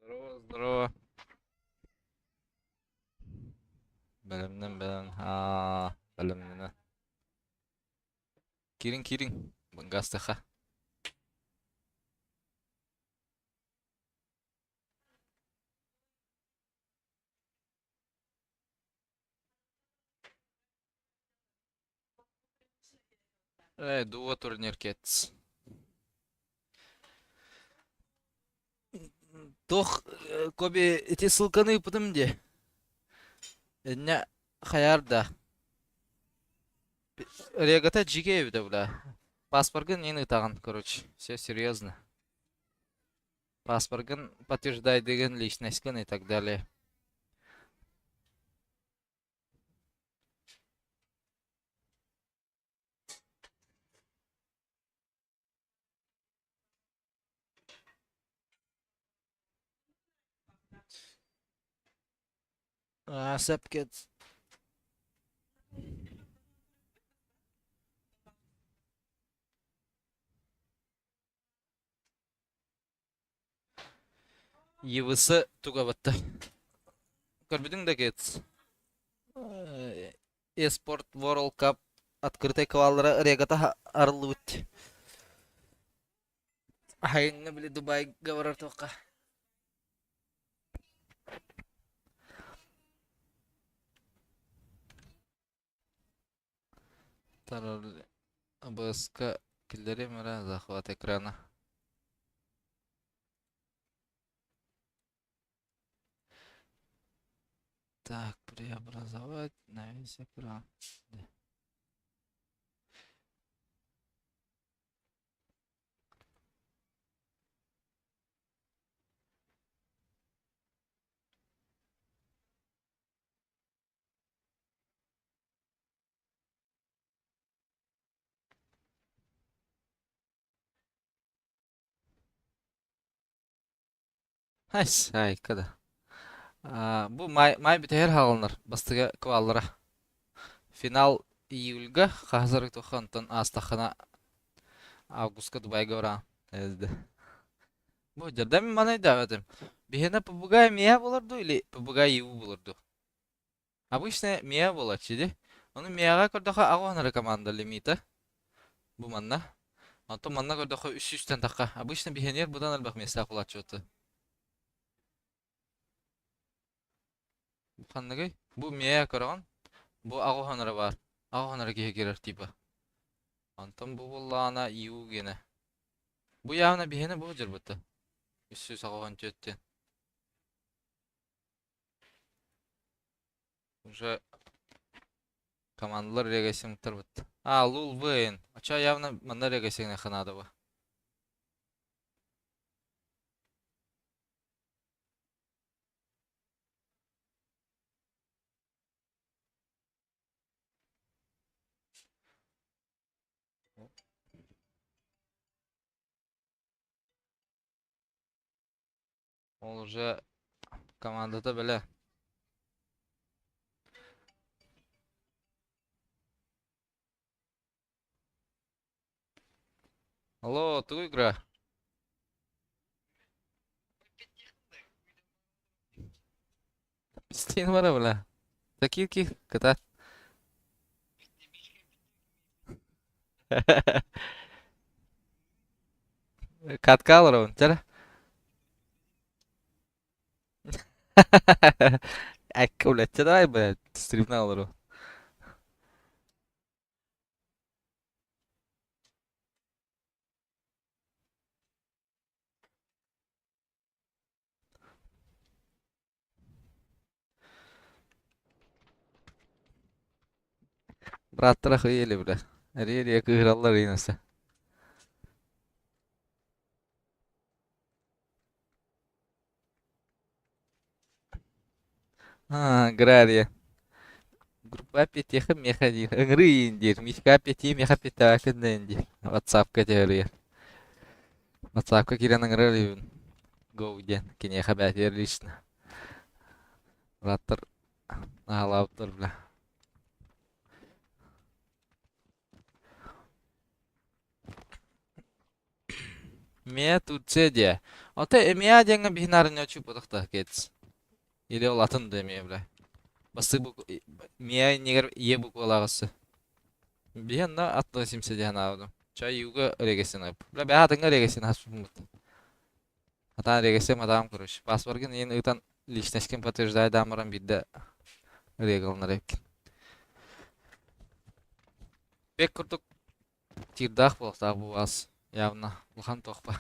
Здорово, здорово. Бэлэмнэн бэлэм. Аа, бэлэмнэнэ. Киириҥ киириҥ. Гастыха. Дуо турнир кец. Туох Коби ити ссылканы ыыппытым дии. Инньэ хайаар да. Регата дьигэ эбитэ бля. Паспоргын иин ыытаҕын, короче. Все серьезно. Паспоргын подтверждайдыгын, личностькын и так далее. Сөп ЕВС туга батта. Көрбүтүҥ да кец. Eспорт World Cup открытай кваллара регата арыллыбыт. Аһайыҥҥа били Дубайга барар туохха. АБС-ка киллэриэм эрэ захват экрана. Так, преобразовать на весь экран. Айка да. Бу май, май бүтэһэр хаалынар бастыга кваллара. Финал июльга хаһазар онтон аастаххына августка Дубайга бараан. Эзде. Бу жардам манай да этим. Биһиэнэ ПБГ мия болар ду или ПБГ ЕУ болар ду? Обычно МИА буолааччы дии. Ону МИАҕа көрдөххө аҕыс команда лимита. Бу манна. Онтон манна көрдөххө үс сүүстэн тахха. Обычно биһиэнигэр быдан элбэх миэстээх буолааччы буолта. Бу ханныгый? Бу МИА көрөҕүн. Бу аҕыс эрэ баар. Аҕыс эрэ киһи киирэр типа. Онтон бу буоллаҕына ИУ гиэнэ. Бу явно биһиэнэ бу дьарбытта. 384 диэн. Уже командалар регайсингтарбыт. А, Лул Вейн. Оча явно манна регайсингнеха надо бы. Ол уже командата бэлэ. Алло, тугу игра? Пистин бара бля. Такие кытаат. Катка олоробун, чэ Эккэ үлэччэ давай, блядь, стримна олору. Бырааттара хуели, бля. Эрийэ-эрийэ кыыһыраллар иинэсэ. А, Грария. Группа пятиха меха диир. Ыҥырыы иин диир. Мишка пяти меха пятаакын диир. Ватсапка теория. Ватсапка киирэн ыҥырар үһүбүн. Гоу диэн. Киниэхэ бээтигэр лично. Бырааттар наһаалаабыттар бля. Миэ Турция диэ. Ото эмиэ диэҥҥэ биһи наарынньа чууппатах кец. Или ол атын да эмиэ бля. Бастыы бу миэ иннигэр ийэ буквалааҕысы. Биһи онно аттыга симсэ диэн аабытым. Чай юга регесин ап. Бля бэһэ атыҥҥа регесин хаспыппыт. Атаан регесем атаам короче. Паспоргын иин ыытан личностькин подтверждай баран биирдэ регалынар эбиккин. Бек курдук тирдаах буолуохтаах бу ас явно улахан туохпа.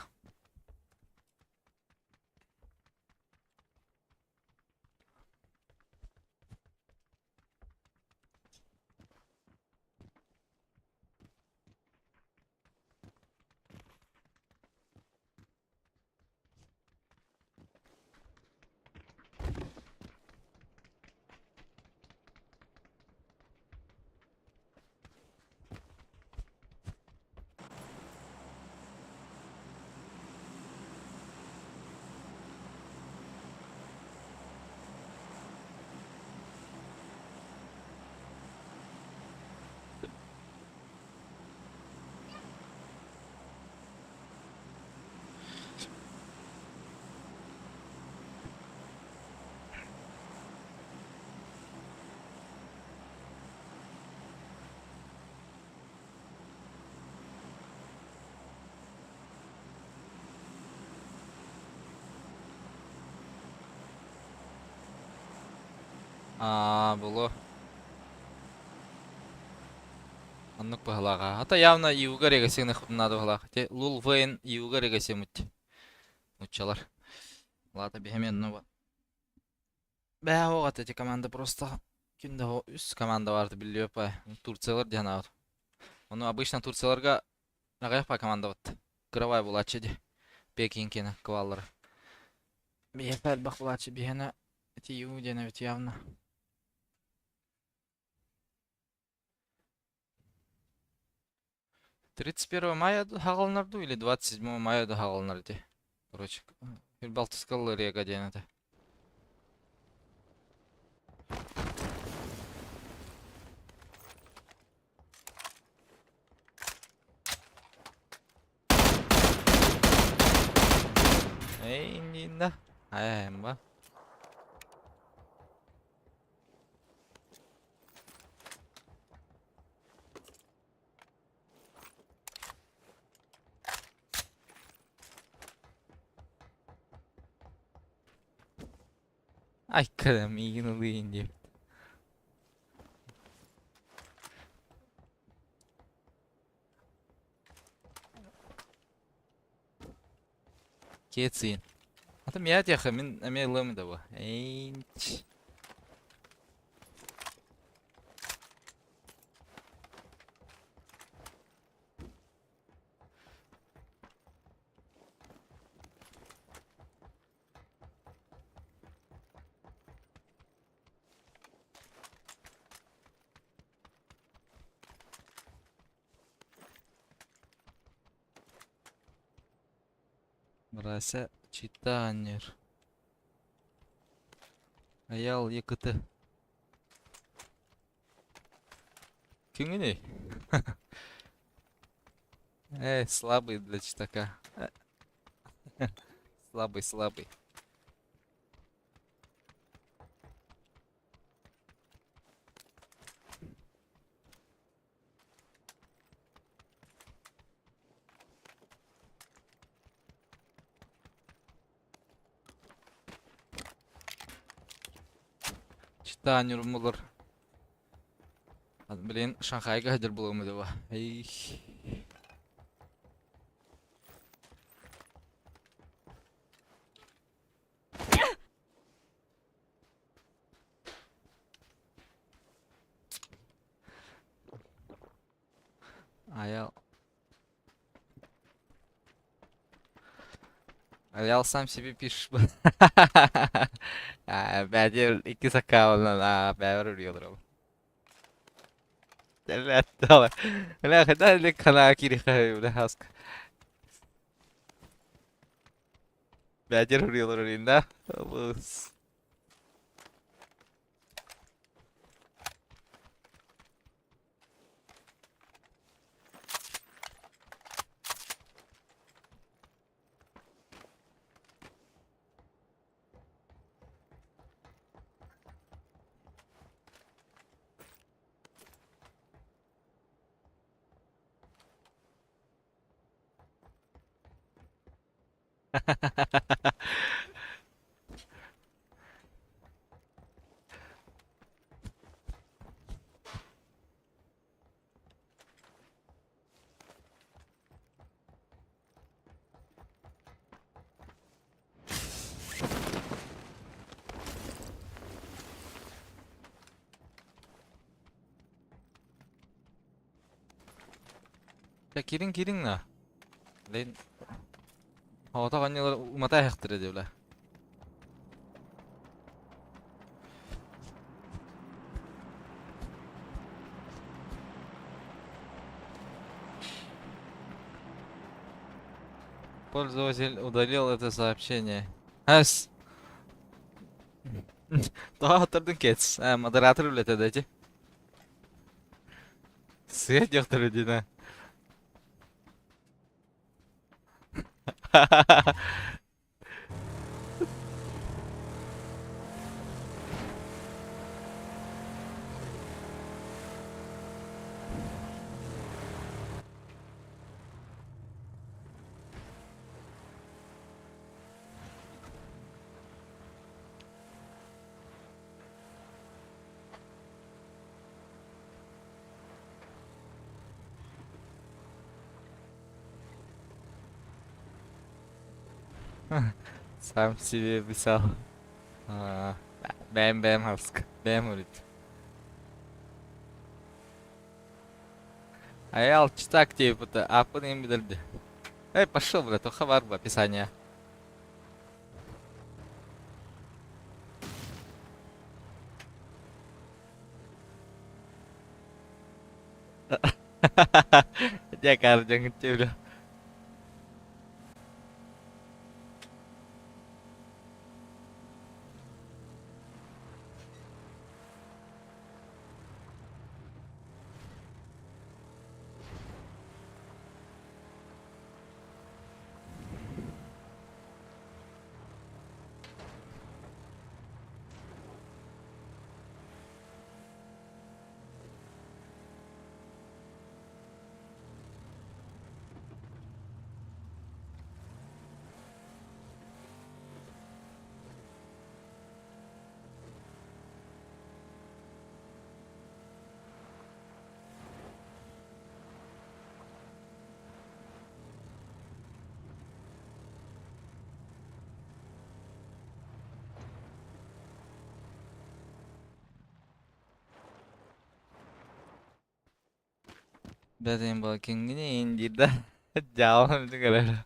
Аа, булу. Оннук быһалааҕа. Ата явно юга регасины надо быһалаах. Те Лул Вейн юга регасимут. Нуччалар. Лата биһэми онно ба. Бээ оҕат эти команда просто ким да үс команда баарты биллибэт бай. Турциялар диэн аат. Ону обычно Турцияларга аҕыйах па команда бат. Кыравай булааччы ди. Пекин кene кваллары. Биһиэхэ элбэх булааччы биһиэнэ ити ю диэн эбит явно. 31 мая хаҕылынар дуу или 27 мая да хаҕылынар ити. Короче, Балтийская река диэн этэ. Эй, иннинна. Айма. Ай, миигин ылыйын диэбит. Киэт сыйын. Ата миа диэхэ мин эмиэ ылыам да бу. Эйнч. Мырася читанер. Аял ЕКТ. Кимҥиний? Эй, слабый для читака. Слабый, слабый. Читаа ньурмулар. Блин, Шанхайга сылдьар буолуом этэ Эй. Аял. Аял сам себе пишешь. Бәдер икки сакаалынан бәбер үрүйэлэр Бля, хотя ли кана кириха, бля, хаска. Бәдер үрүйэлэр да? Дьэ кириҥ кириҥ на. Лин оҕото оҕонньолор умата иһэхтэрэ дии бля. Пользователь удалил это сообщение. Эс. Тоҕо оттардын кец. А, модератор үлэтэ да ити. Сыа диэхтэрэ дина. Сам себе писал. А, Бэм бэм хаск. Бэм говорит. А я читак типа аппын им билэрди. Эй, пошел, бля, тоха бар бу описание. Дьэ, кардьаҥ бля. Бэтин балкингини диир да дьаалам көрөр.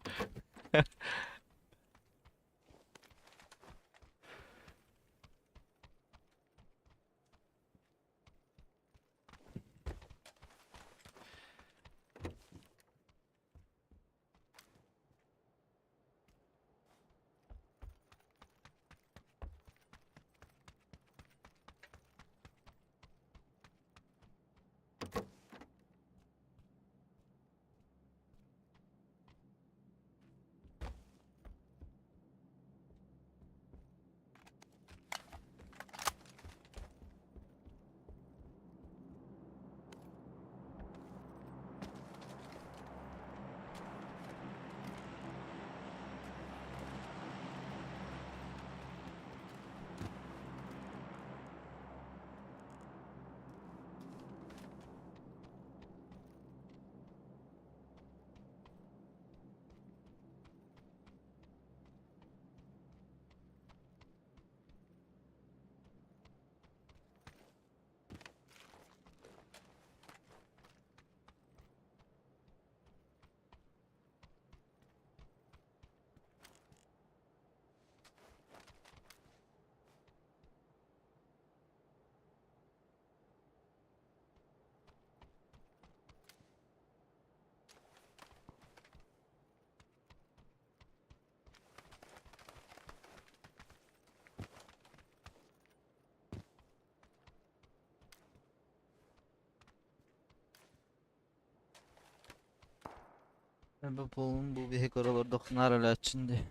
Бу полун бу биһи көрө олордох наар өлөөччүн дии.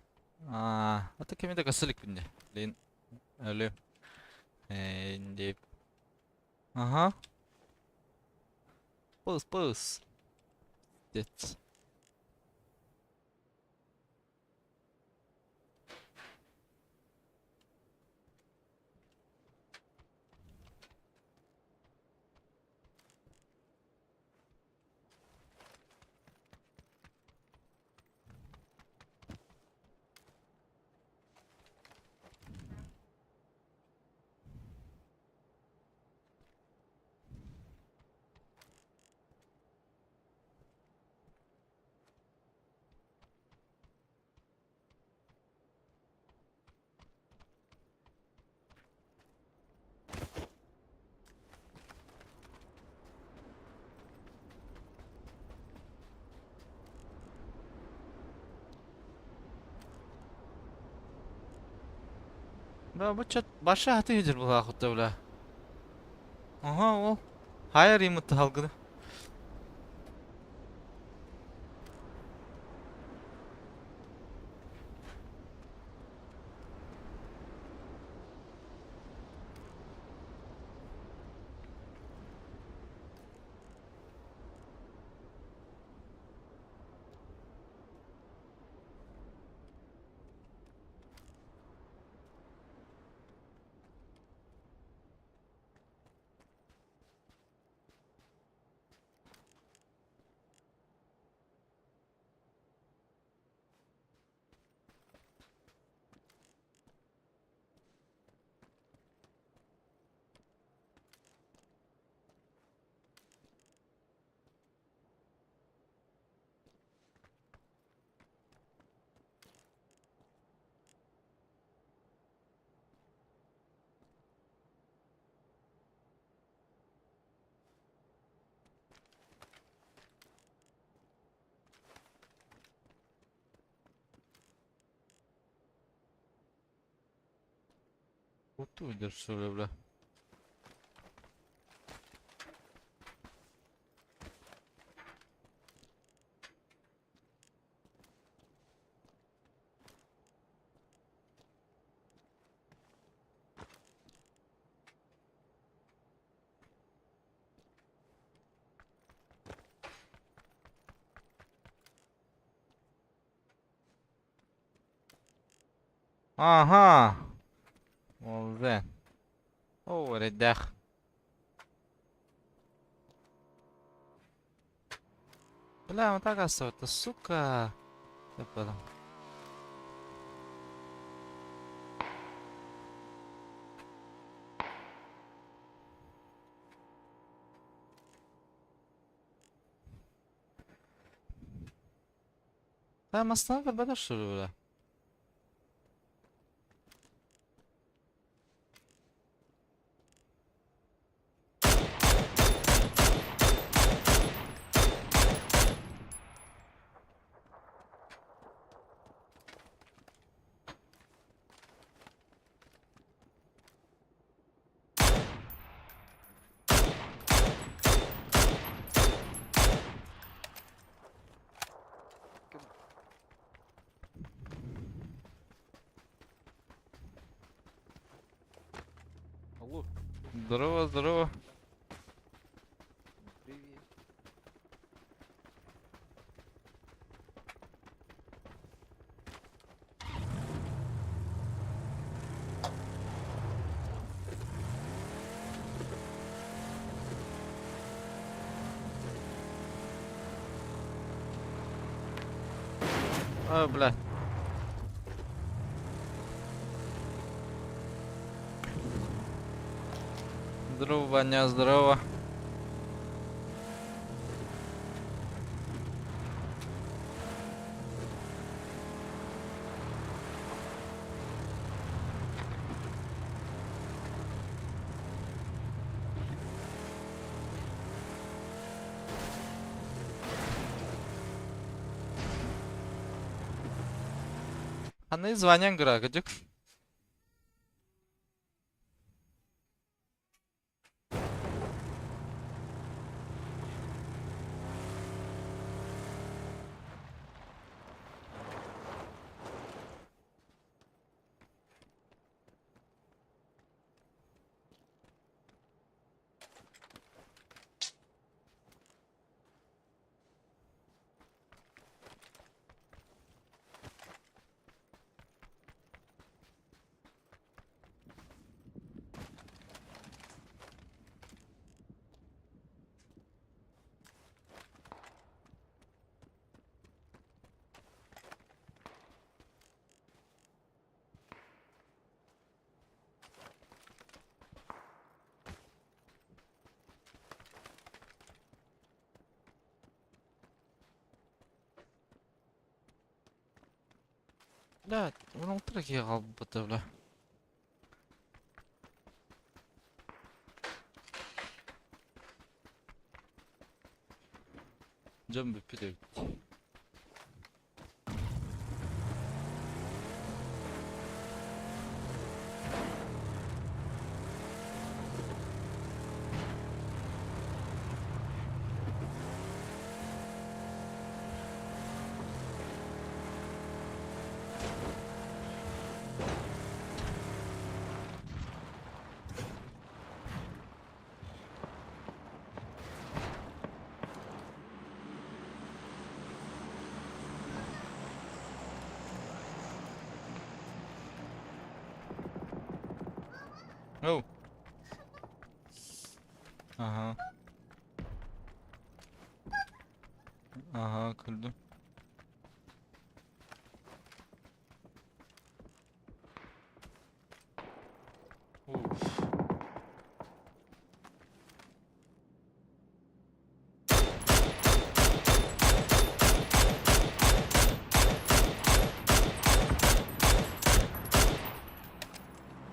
Аа, ата кими да көсө иликпин дии. Лин өлү. Э, дип. Аха. Пыс пыс. Дец. Бля, бу чат баша хаты хидир булаахытта бля. Ага, ол. Хайа римытты халгыны. Уту держу, бля. Ага. Ол Оо, эрэйдээх. Бля, вот так это сука. Потом. Да, маслан барбата что ли, бля? Алло. Здорово, здорово. Привет. Ой, бля. Здорово, Ваня, здорово. Ханны званиеҥ кыра, кырдьык. Бля, 16 киһи хаалбыта, бля. Дьон бүппүт эбит. Oh. Aha. Aha kırdım. Uf.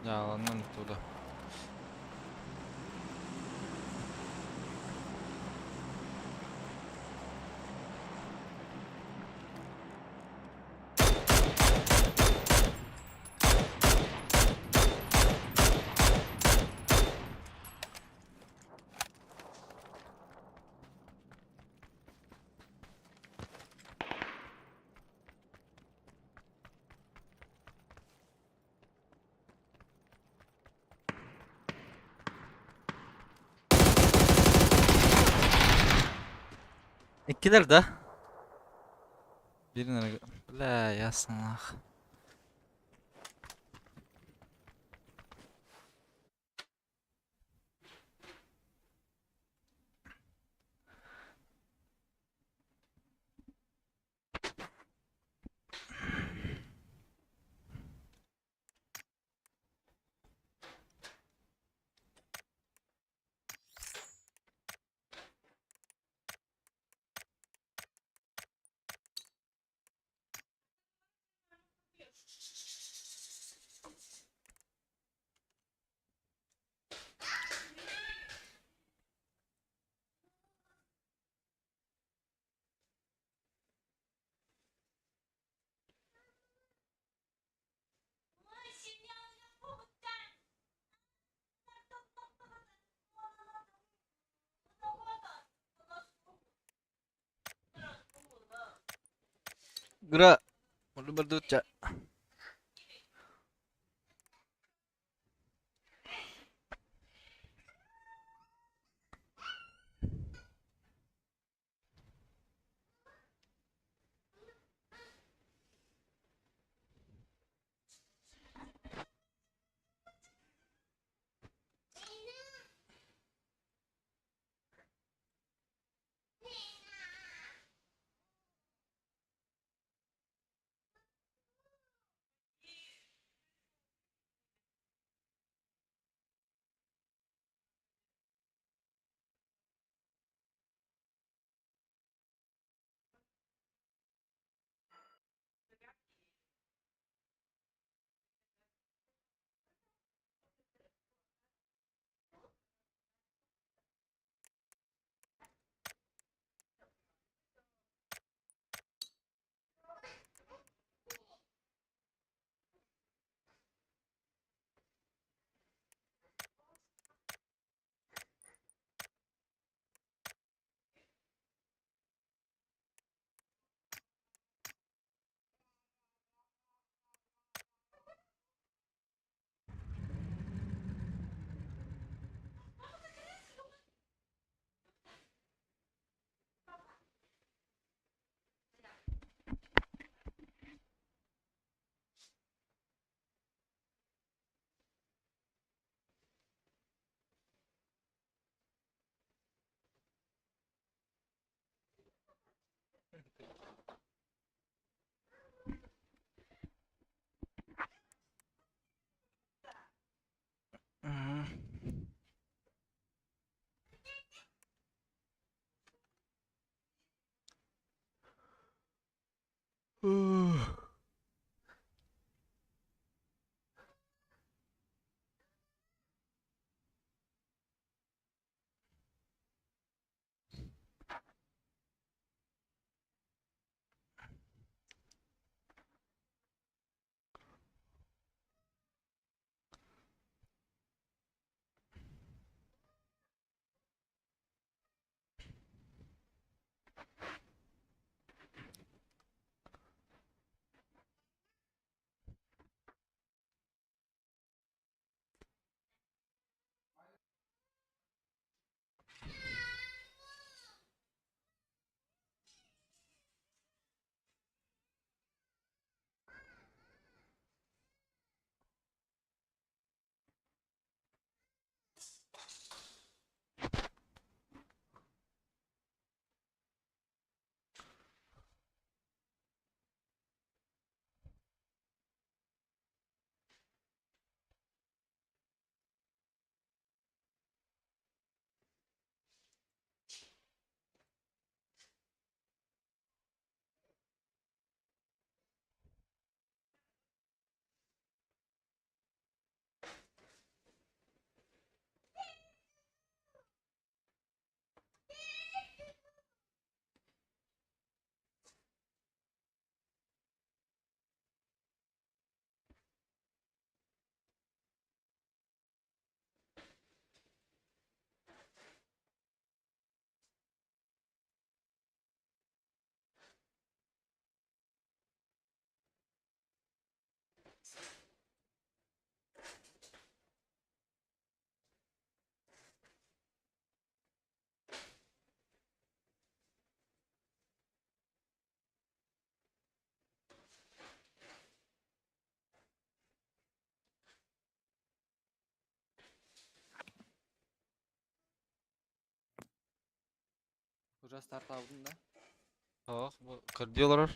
Дьааланан туда. Иккилэр да? Биирин Бля, ясналаах. Гра, бардучча. Уже стартаабытын да? Ох, бу көрдүү олорор.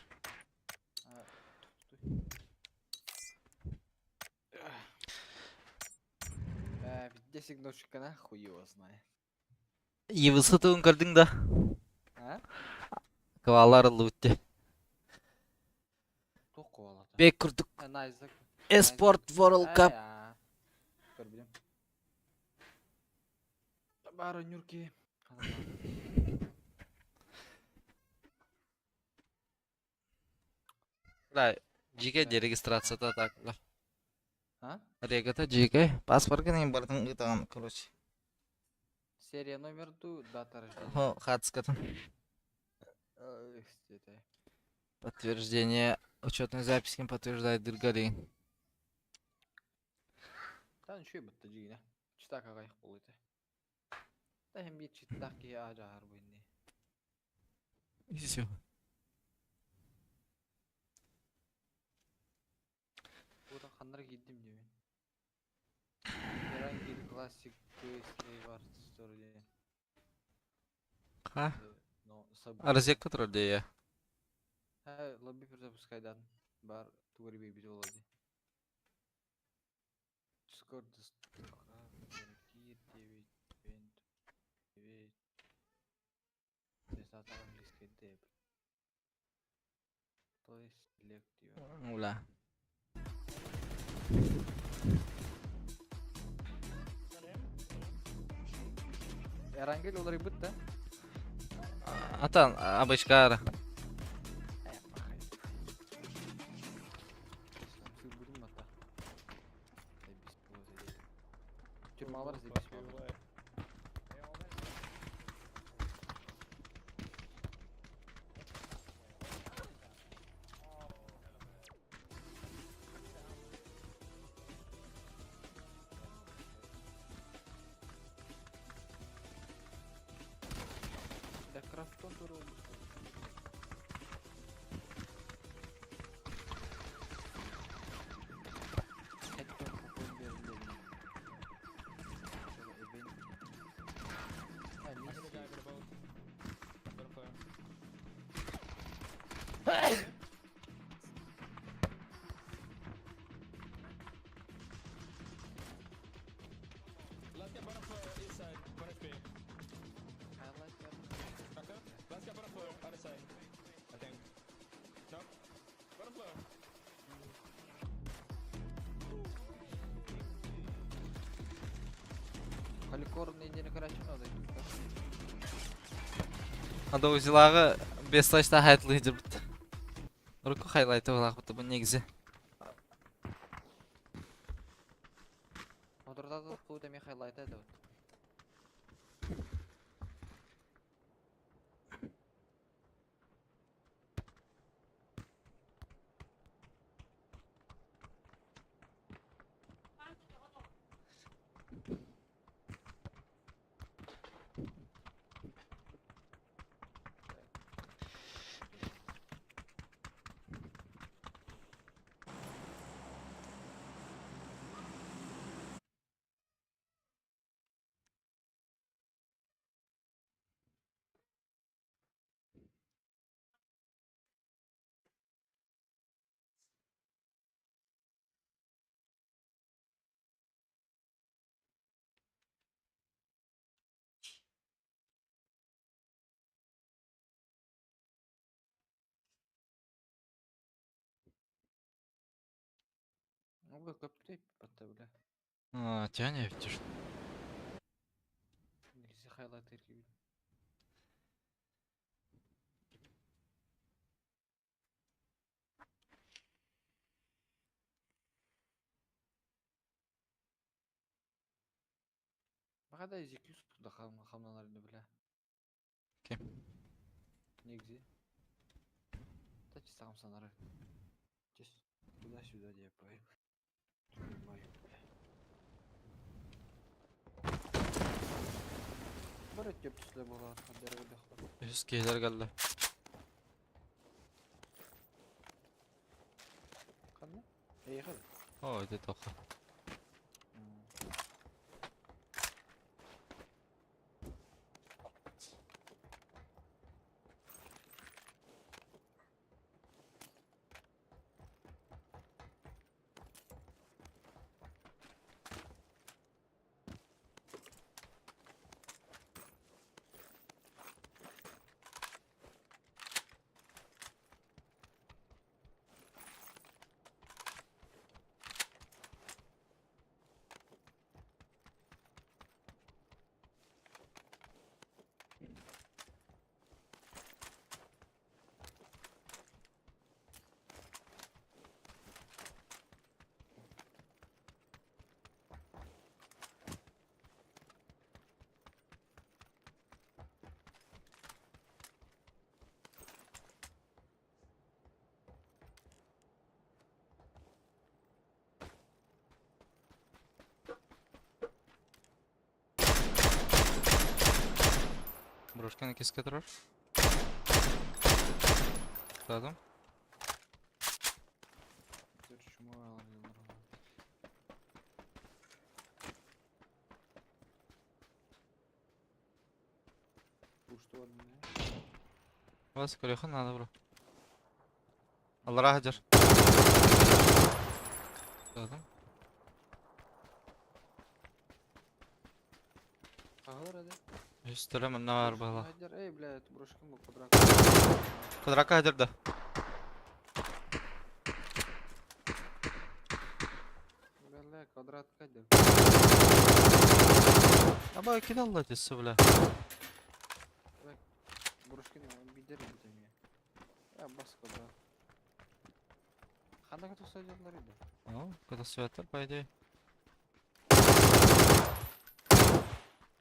Э, везде сигнальщика нахуй его знает. Ивысы тугун көрдүҥ да? А? Квалар ыллыбыт дии. Туох куолата? Бек курдук Э, Найзак. Esport World Cup. Көрбүтүм. Бары Нюрки. Да, дьиикэй дии регистрацията так да. А? Регата дьиикэй. Паспоргын иһин барытын ыытаҕын, короче. Серия номер ду, дата рождения. Хо, хаатыскатын. Подтверждение учетной записи подтверждает Дыргалин. Та үчүгэй бытта дьиҥинэ. Читак аҕай буолуо этэ. Та иһин биир читтаах киһи аа-дьааһар бу иннии. И все. Уотан ханнара киирдим диэбин. Эрангил Classic Slave Art Store диэн. Ха? Но событие. Розетка турар дии. Ха, лобби перезапускайдан бар тугу эрэ биэрбит буолуо дии. Ула. Эрангел уларыйбыт да? Атан обычкара. Тюрьмалар заебись буолар. Да крафтон туругу. Поликорный диэни көрөөччү надо. Анда узилааҕы без слайста хайтлыы сылдьыбыт. Урукку хайлайты булаахпыт бу негизи. Одурдатып куу эмиэ хайлайта это вот. Ну, вы көптөй батта бля. А, тяне эбитир. Негизи хайлайтыр киби. Баҕа да изикүс да хамналар ини бля. Ким? Негизи. Та чисто хамсанары. Чис туда-сюда деп Мою, бля. Бары төп түсле буолар хардары Үһүс киһилэр кэллэ. Ханна? Эйиэхэ Оо, ити тоха. Брошканы кискэ турар. Тадым. Вас көрүөххэ наада бро. Аллараа сылдьар. Тадым. Үстөрө манна баар быһалаах. Эй, блядь, брошкам квадрат. Квадратка сылдьар да. Бля, квадрат кадр. Аба кидалла тессе бля. Брошкин бидер бит Я бас квадрат. Ханна көтөхсөдьөллөр иде. Ну, көтөхсүбэттэр по идее.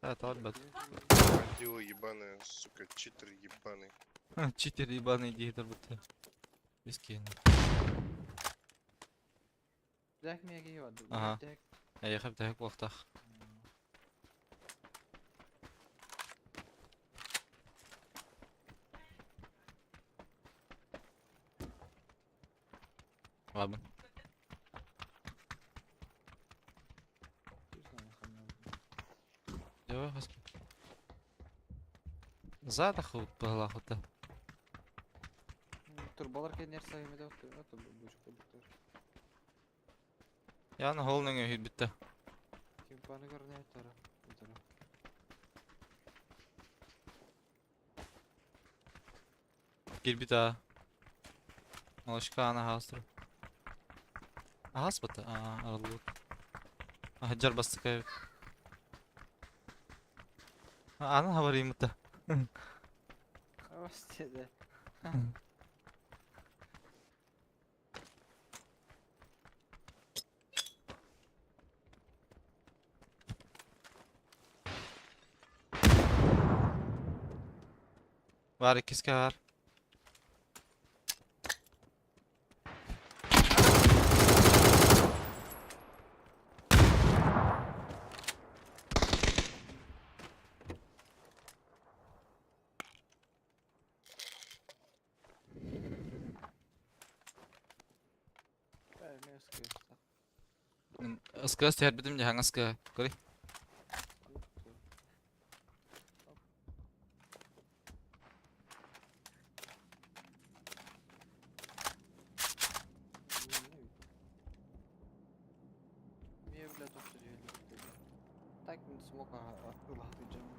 Это бат. Крокодила ебаная, сука, читер ебаный. Читер ебаный диэтэр бутта. Бискин. Дәк меге бар. Ага. Дәк. Эйэхэ бүтэһик буолтах. Ладно. Давай, господи. Задаху быһалаах Турбалар кэннер сайымыда отты бучка буттар. Яны хол нөҥө бүттэ. Кимпаны көрнө тара. Тара. Кирбит аа. Малышка ана хаастыр. Ахас бата. Аа, арыллыбыт. Аһыдьар бастыкай. Аны хабарыймыта. Авастеде. Бар иккискэ бар. Мен скрипта. Ыскыас түһэрбитим дьаһаҥ ыскыа. Көрүй. Мне, бля, тоже Так, не смог, а Туран туран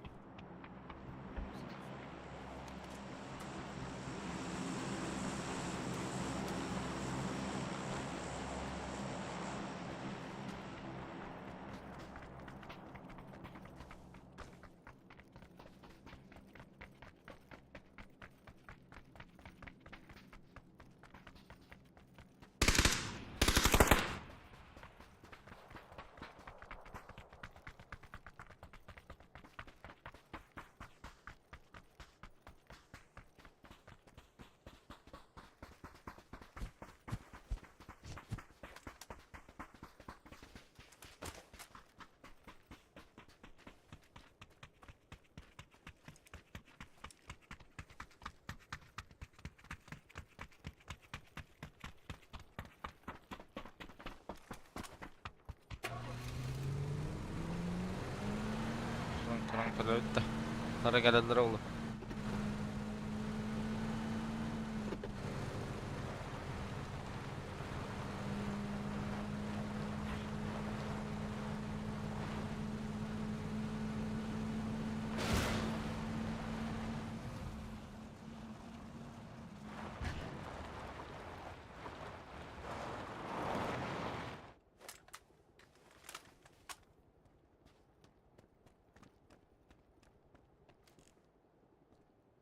Тара кэлэллэр оҕолор.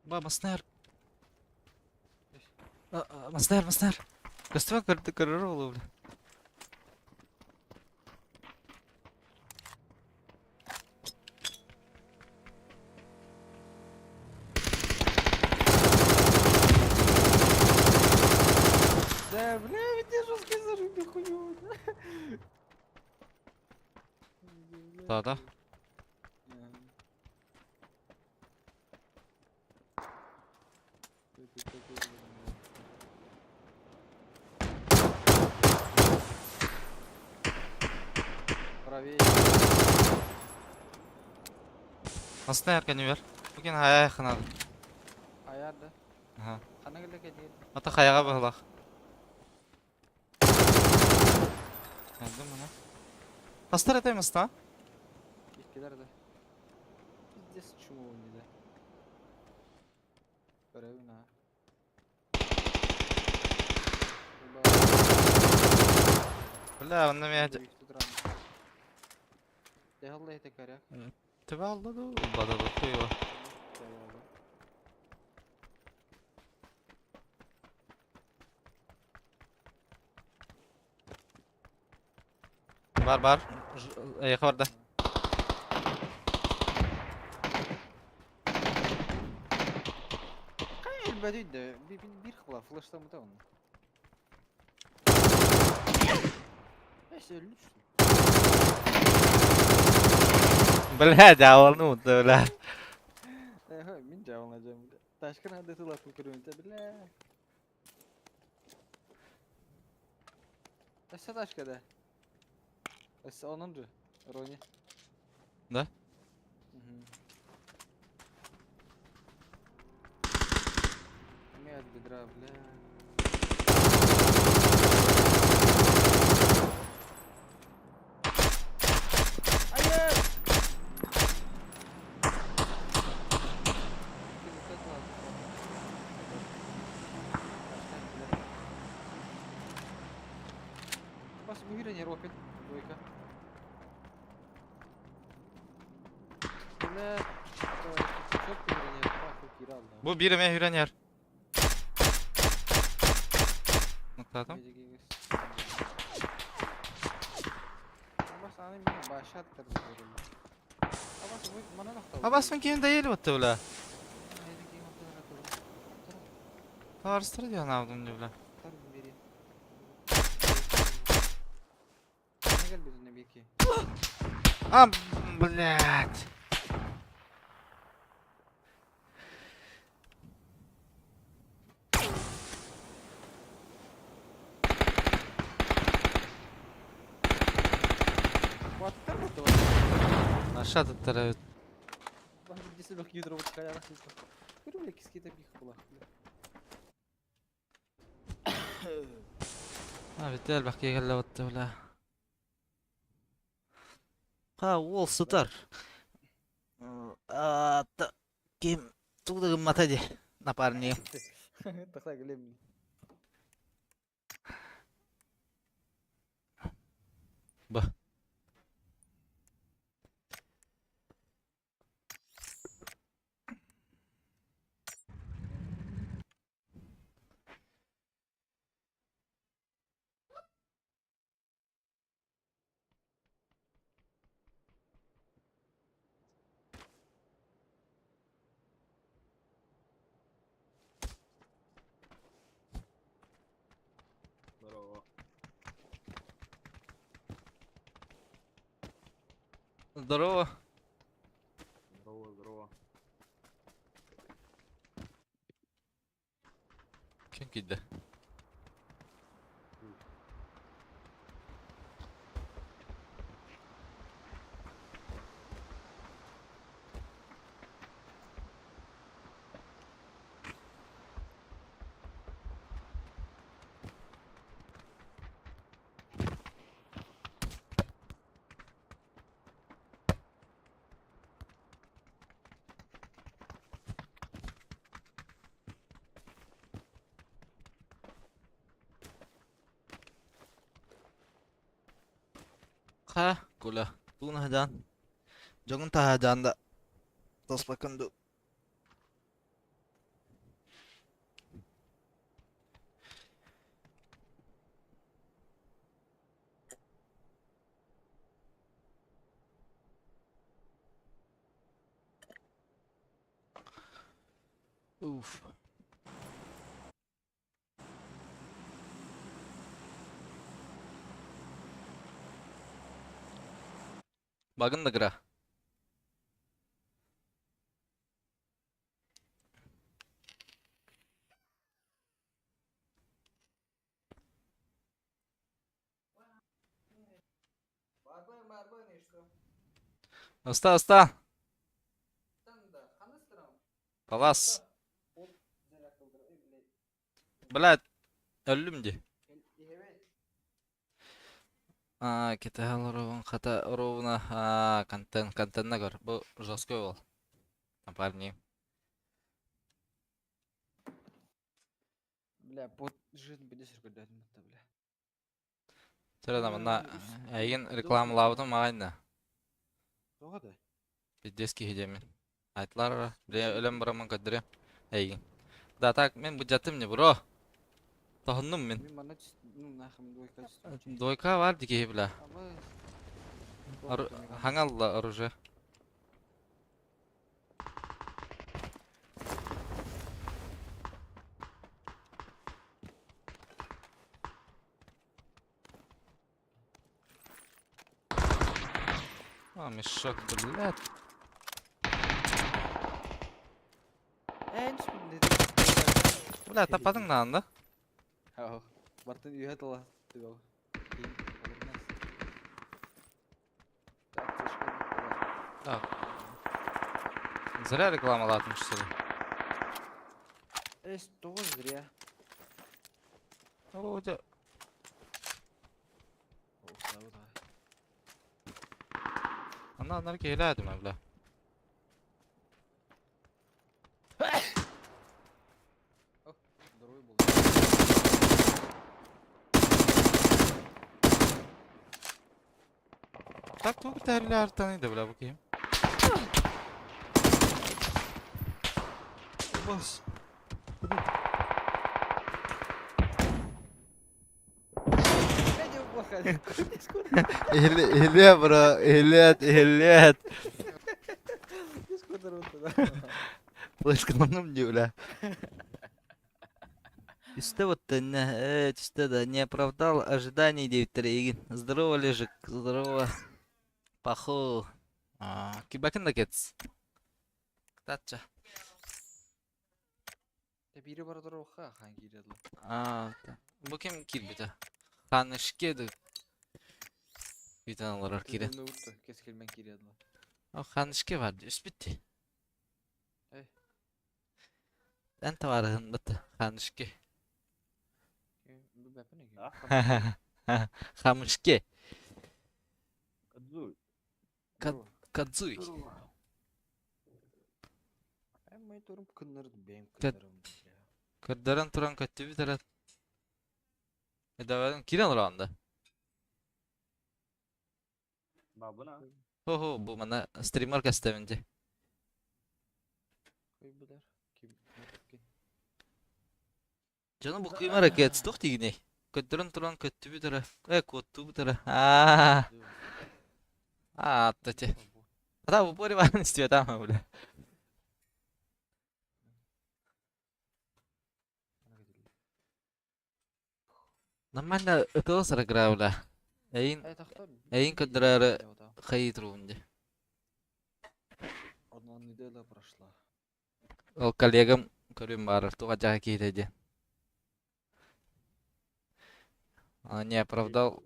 Ба, маснар. Маснар, маснар. Көстүбэт көрдө көрөр оҕолор бля. Да, бля, меня жестко зажили хуёво. Да, да. Астына эркэнигэр. Бу кин хайа ханады. Хайаар да. Аха. Ханна кэллэ кэлиэр. Ата хайаҕа быһылах. Geldim buna. Хастар этэй маста? Иккилэр да. Пиздец чуму да. Көрөбүн аа. Бля, онно мэ Төбө алла дуу, ылбата дуу, хуйва. Бар бар. Эйиэхэ барда. Элбэдүй да биир хыла флештамыта онно. Эс өллү Бля, дьаабыланы утта, бля. Мин дьаабыланадьам. Ташкын ады тылатын көрүмүтэ, бля. Өссө ташка да. Өссө онунчу. Рони. Да? Эмиэ от бедра, бля. Айа! Бас бүгүрэн опит двойка. Бля, Бу биир эмэ үрэн иһэр. Нуктаатым. Абасын ким да ел бутты бля. Товарыстар диэн аабытым дии бля. А, блядь. Наша туттар эбит. А, бүттэ элбэх киһи кэллэ батта бля. Ха, уол сытар. Аата ким тугу да гыммата дии напарнигым. Б. Здорово. Здорово. Здорово, здорово. Ким киирдэ? Ха, Коля, тугун аһадаан? Дьоҥун таһадаан да таспаккын дуу? Уф. Багын да кыра. Оста, оста. Палас. Блядь, өллүм дии. Аа, кэтэһэ олоробун, хата оруобуна аа, контент, контенна көр. Бу жесткой уол. Парни. Бля, под жизнь будешь көрдөтүм бутта, бля. Чөрө манна эйигин рекламалаабытым маҕайна. Тоҕо да? Пиздец киһи диэмин. Айтылар бля өлөн бараммын көрдөрүөм эйигин. Да так мен быдьаттым не бро. Тоһуннум мин. Мин манна ну нахрен двойка Двойка бар ди киһи бля. Хаҥалла оружие. А, мешок, блядь. Бля, таппатыҥ даҕаны да? Бартын үөһэ тыла Так. Зря рекламалаатым что ли? Эс, тоҕо зря? О, дьэ. Анна анар киһилээтим бля. Здоровый был. Так тугу тэрилэ да бля бу киһим. Бос. Иһиллиэ бро, иһиллиэт, иһиллиэт. Флешкаланым дии бля. Үстэ вот э, түстэ да не оправдал ожиданий диэбиттэрэ игин. Здорово, Лежик, здорово. Паху. Кибакин да кетс. Татча. Бири бара туруохха хаан киирэ дылы. Аа, бу ким киирбитэ? Ханышке ду. Бүтэн олорор киирэн. Кэскилмен киирэ дылы. О, ханышке бар, үспүт. Эй. Эн табаарыһын бытта, ханышке. Хамышке. Кадзуй. Кадзуй. Көрдөрөн туран көттүбүт эрэ. Эдэвэрин киирэн олорон да. Бабына. Хо-хо, бу манна стример кэстэбин дии. Дьону буккуйма эрэ кэт, туох диигиний? Көрдөрөн туран көттүбүт эрэ, э, куоттубут эрэ. Аа, аа, аттати. Ата в упоре баарын истибэтаама бля. Нормально ытылыс игра бля. Эйин, эйин көрдөрөөрү хайыы туругун дии. Одна неделя прошла. Ол коллегам көрүм баарар, туох адьаҕа киһитэ диэн. А, не оправдал.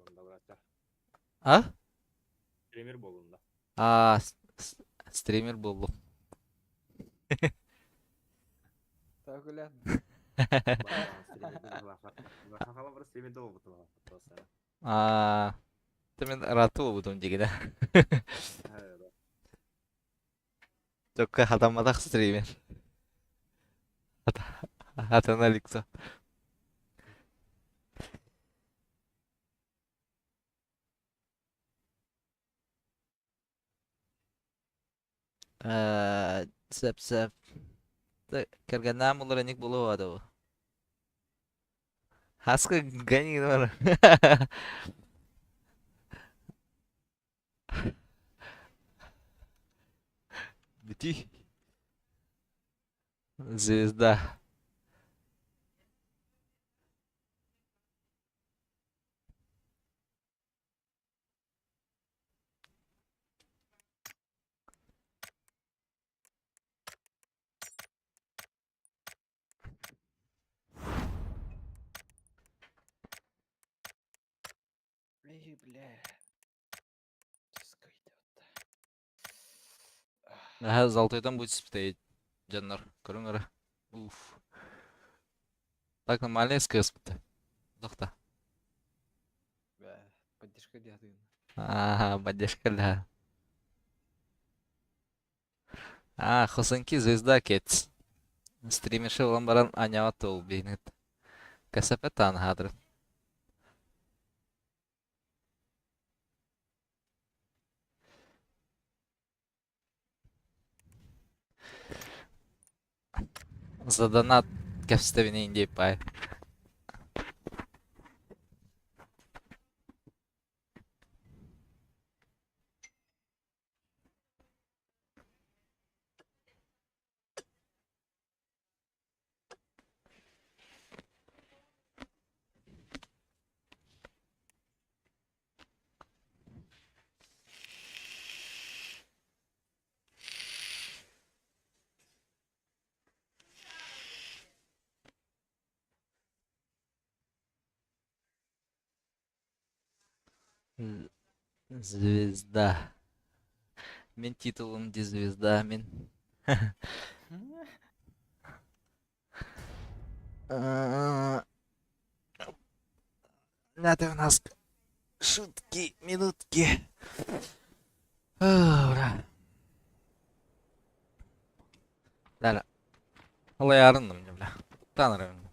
А? Стример буолунда. А, стример буоллум. Так, Улян. А, ты мен рату будум дигинэ. Только хатамматах стример. Хатана лицо. Сөп сөп. Кэргэннээх булар эник булуо да Хаска гони бар. Бүтүй. Звезда. Эй, бля. Наһаа золотойтан будет спитает. Дьоннор, көрүҥ эрэ. Уф. Так нормально СКС-быт. Дохта. Бээ, поддержка диэтин. Ага, поддержка да. А, Хосенки звезда кет. Стримерши olan баран анява тол бейнет. Касапе тан хадрын. За донат кэпсэтэбин диэп баай. Звезда. Мин титулум ди звезда мин. Это у нас шутки, минутки. Ура. Да, Алаярынным, бля. Танырым.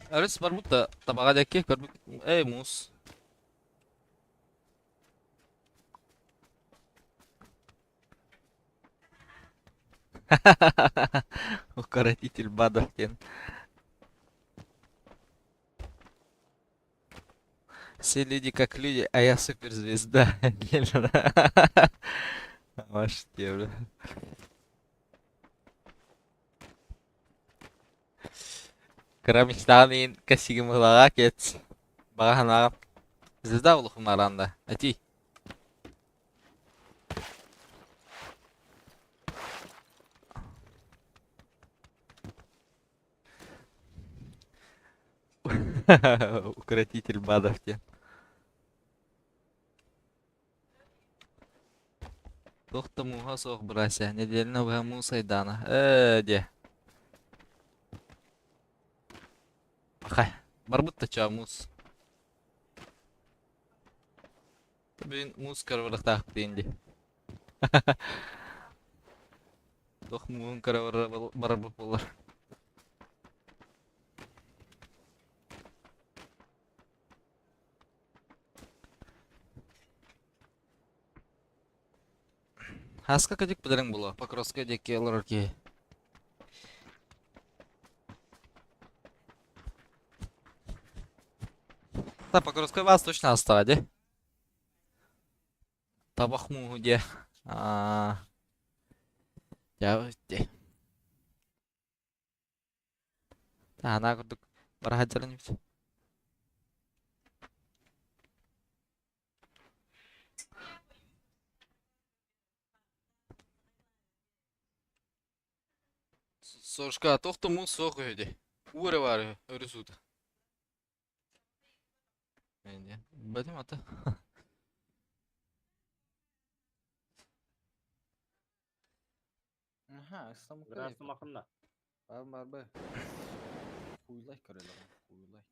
Өрүс барбыт да табаҕа диэки көрбүт эй муус. Укоротитель БАДов диэн. Все люди как люди, а я суперзвезда. Ваш бля. Кыра мечтаҕын иһин кэсигим ылаҕа кет. Баҕа санааҕым. Звезда улахымааран да. Этий. Укротитель БАДов диэн. Туох да мууһа суох бырася, нэдиэлэни быһа муус айдаана. Ээ диэ. Пахай, барбыт да чаа муус. Бүгүн муус көрө диэн дии. Туох мууһун көрө барарбыт буоллар. Хаска кадик билэриҥ буолуо, Покровскай диэки олорор киһи. Да, Покровскай вас точно астаҕа дии. Табах мууһу диэ. Аа, дьэ, дии. Таһанаа курдук бара сылдьарын эбит. Сошка, туох да муус суох үһү дии. Уу эрэ баар үһү, өрүс уута. Ээ, Бэтим ата. Аха, ыстамыкка Здравствуй, Маханна. Бар бар бай. Куйлай көрөлөр, куйлай.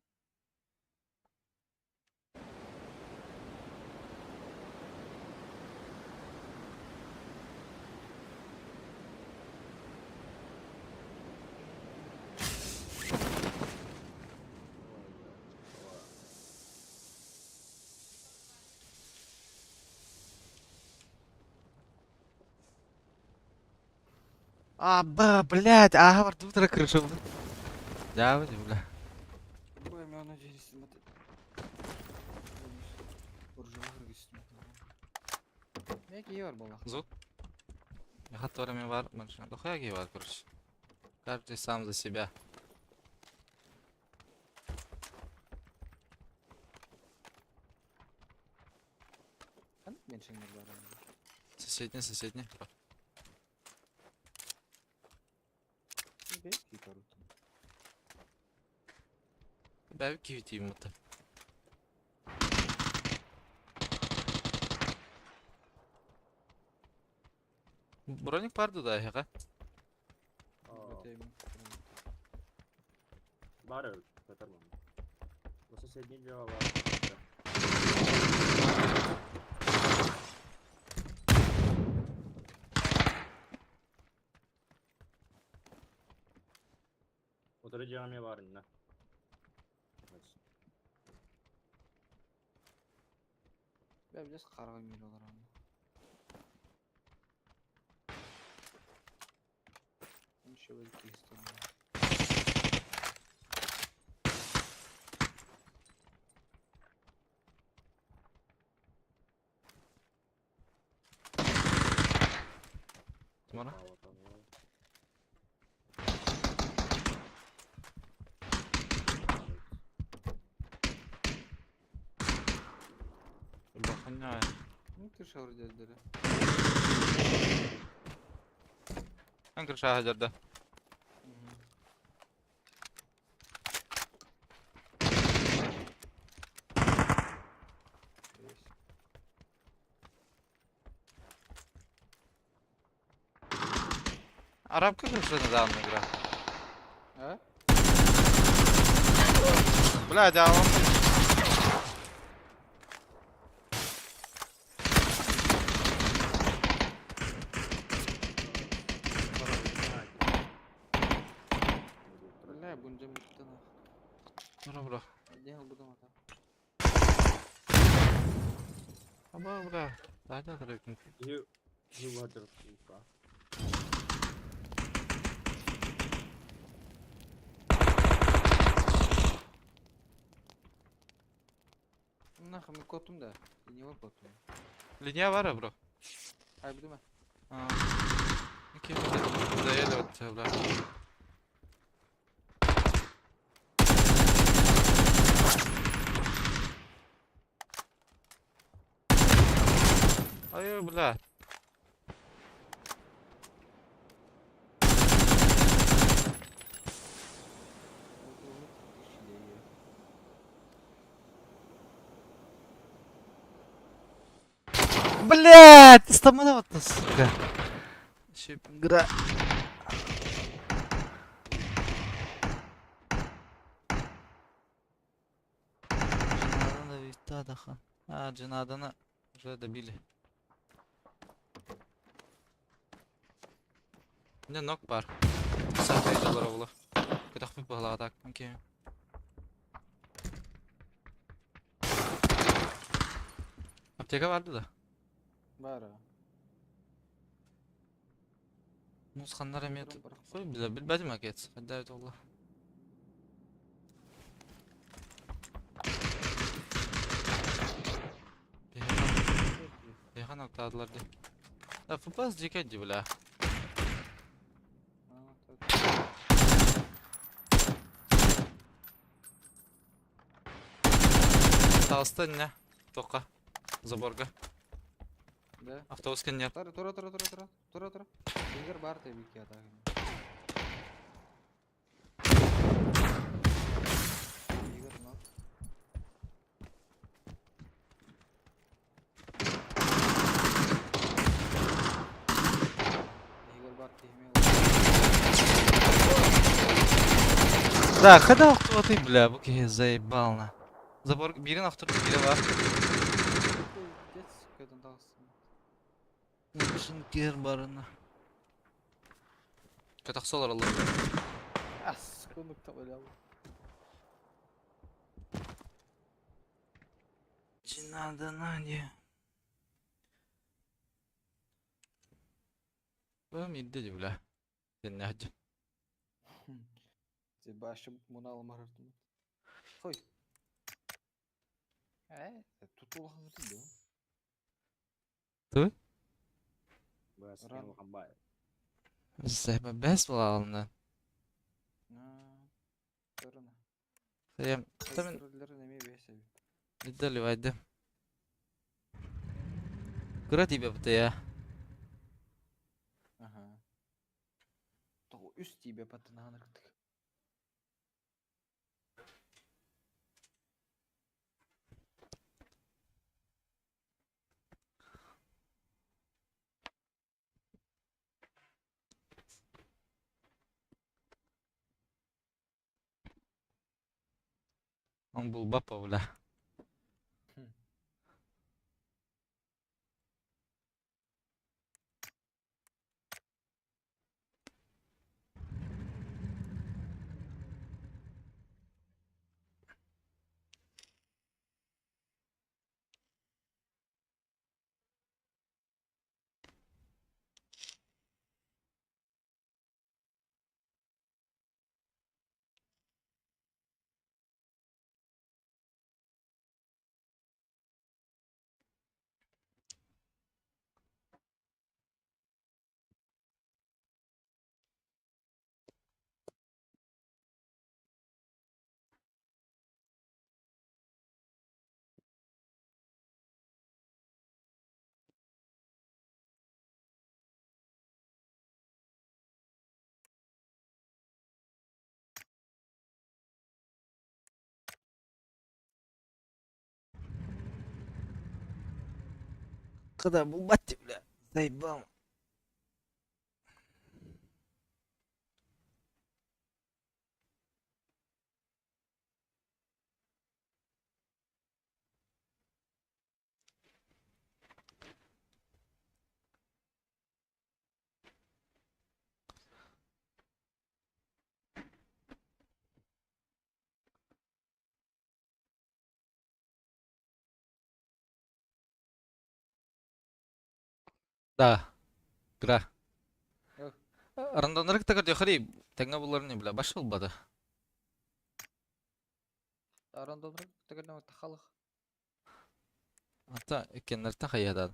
А, ба, блядь, ааһа бардыбыт крышабыт. Дьаабы, бля. Звук? Которыми бар, дохуя бар, короче. Каждый сам за себя. Соседний, соседний. Бэби киһитиим мата. Броник баар да эһиэхэ? Бөтөймүн. Баар көтөр манна. Бу соседний дьиэҕэ баар. Утары дьиэҕэ эмиэ баар иннэ. Бля, билэс хараҕы миир олорон. Еще киһистэн. Мана? Баханя. Ну ты шар дядя. Эн крыша хадьарда. Арабка крыша недавно игра. А? Блядь, а он... Бля, бунжа митта нах. Бро, бро. Дехал буду мата. Аба, бля. Да, да, да. You water сука. Нахуй мы котум да. Не var котум. Линия бар, бро. Ай буду ма. Окей, заели вот, бля. Ай, бля. Блядь, стамана вот, сука. Еще игра. Джинадана Витадаха. А, Джинадана уже добили. Не нок бар. Сахай доллар оглы. Көтөхпүт баһылаҕа так. Окей. Аптека барды да. Бара. Мусханнар эмиэ Қой биле билбэтим акет. Хадда олла. Бехан октадылар ди. Да фпс дикет ди бля. Таҕыста иннэ. Тоққа. Заборга. Да. Автобус кэннер. Тура тура тура тура тура тура тура. Ингер бар ты бики ата. Игорь, но. Игорь бар ты Да, хада охтуаты, бля, бу киһи заебал на. Забор бирин охтур бире бар. Пиздец, көтөн тагыссын. Бушын кер барына. Катақсалар алла. Ас, конук табалял. Надо на не. Бым идди бля. Сен не Те башы муна алмар артым. Хой. Э, тутулхан да. Ты? Бля, Ран. хамбай. Зәбә бәс була алны. Төрүнө. Сәм Тамен Төрүлөр неме бесе. иддели вайды. Кыра тибе бу я. Ага. Того үс тибе патына кыттык. Он булбаппа, бля. Когда булбат, бля, заебал. Да, гра. Рандоннары кытта көрдөхөрүй, тэҥҥэ булларын бля, баш булбата. Рандоннары кытта көрдөх тахалых. Ата иккеннэртэн хайыһадаан.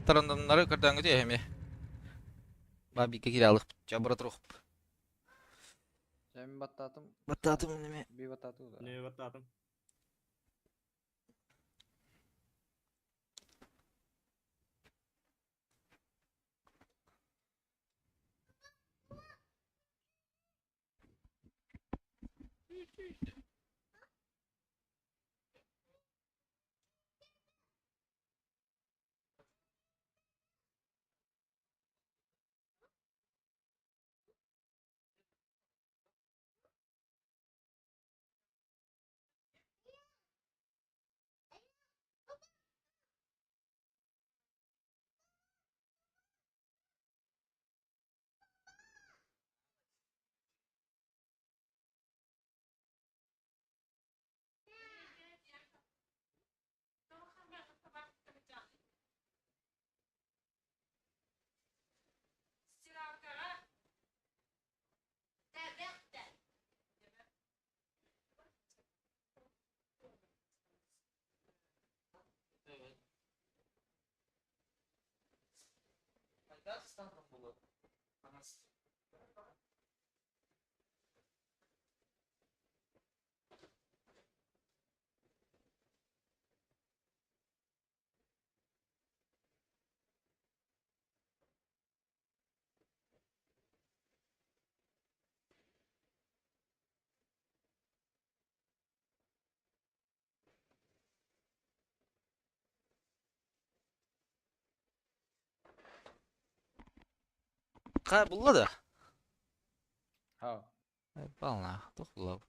Тарандоннары көрдөҥгүтү эһэми. Ба бике киралых жабыра турух. Мен баттаатым. Баттаатым неме. Би баттаатым да. Не баттаатым. Ха булла да. Ха. Бална, тух булла.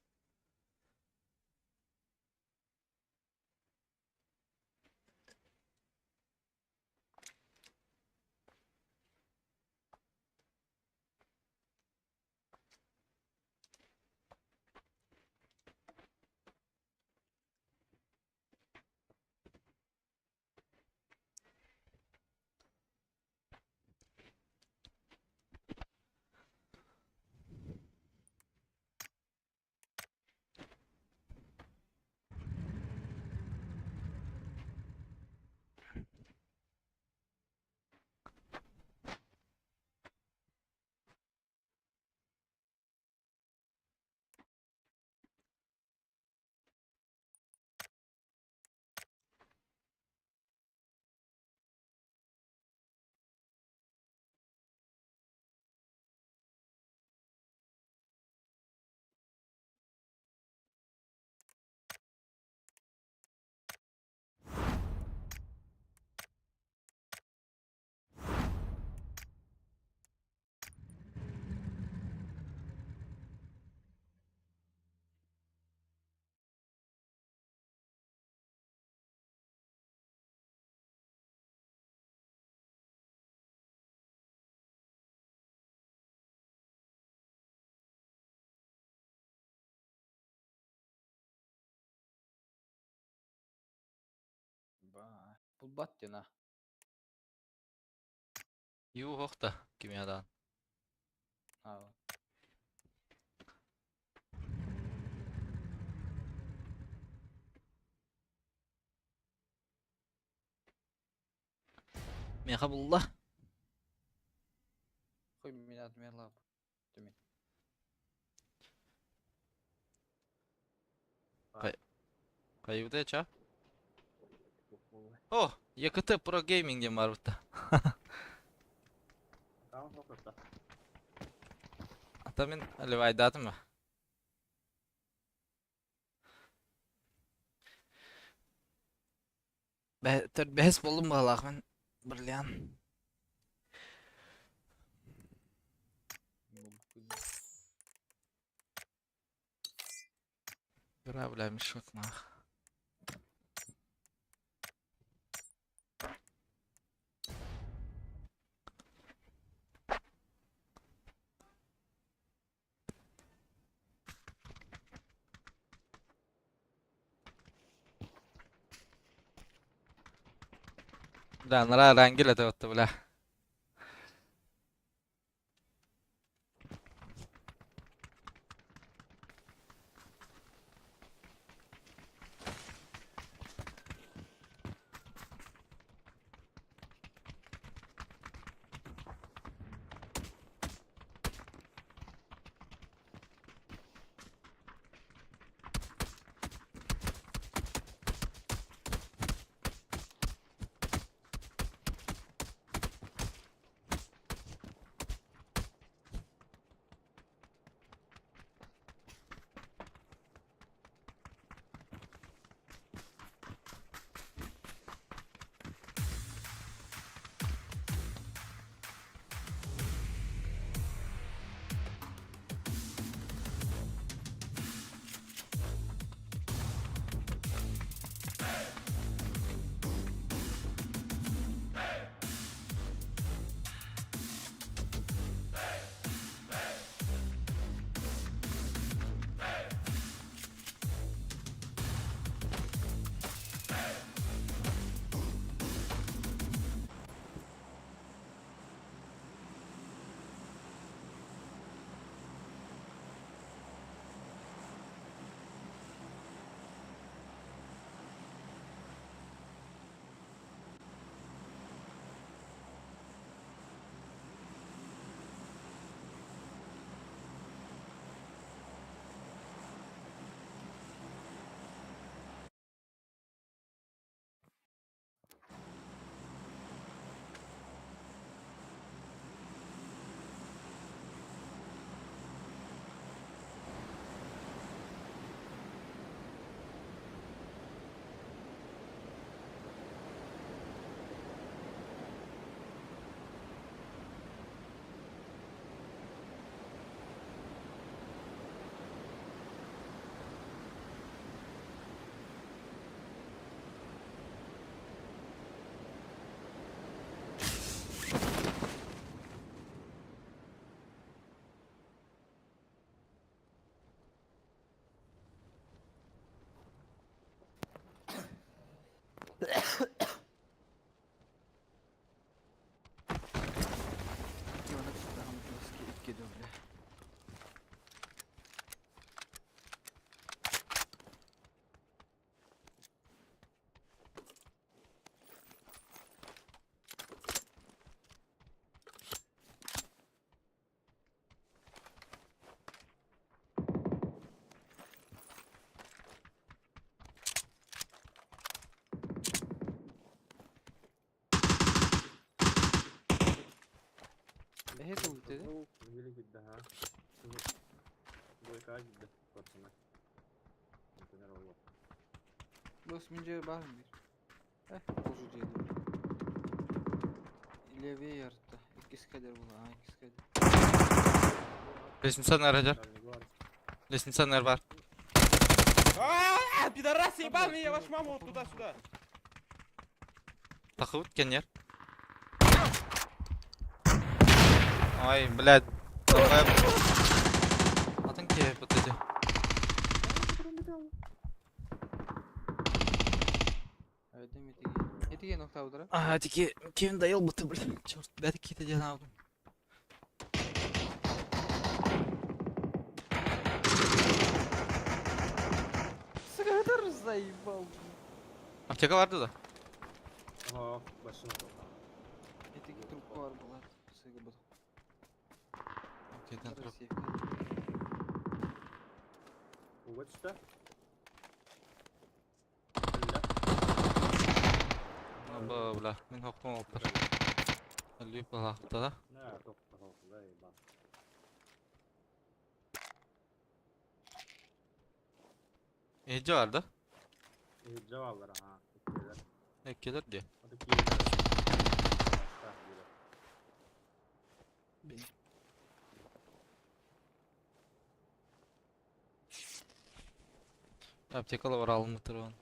Булбат диэн аа. Ю да кимиадан. Аа. Миэхэ булла. Хуй меня отмерла. Түмэн. Хайыбыта ча? О, ЕКТ Pro Gaming диэн баар бутта. Ата мин ливайдаатым ба. Бэһис буоллум баҕалаах мин бриллиант. Бра, бля, мешок нах. Бля, нара рангил это вот, бля. Бэһи тыл dedi. Бос минже бар bir. Eh, bozu diyelim. Левее ярта. Иккис кадер була. А, иккис кадер. Лестница раджар. Лестница бар. А, пидорасы ебаные, я вашу маму вот туда-сюда. Тахыбыт кенер. Ой, блядь. Давай. Атын ке вот эти. Öyle mi değil? Ити ноктаудара. А, таки, кем доел бы ты, блин, черт, да какие-то дела. Сыгатар заебал. Аптека барды да? Ага, машина тоқтаған. Ити трубка бар была. Сыгы был. Аптекадан труп. Уға түсті. Бля. Аба, бля, мен хоқтым алып тұр. Лүп алақты да. На, тоқтаған, заебал. Ece vardı. Cevaplar ha. Ekkeler. Ekkeler diye. Hadi kiyelim. Başta biri. Аптекала бар алынып тұрған.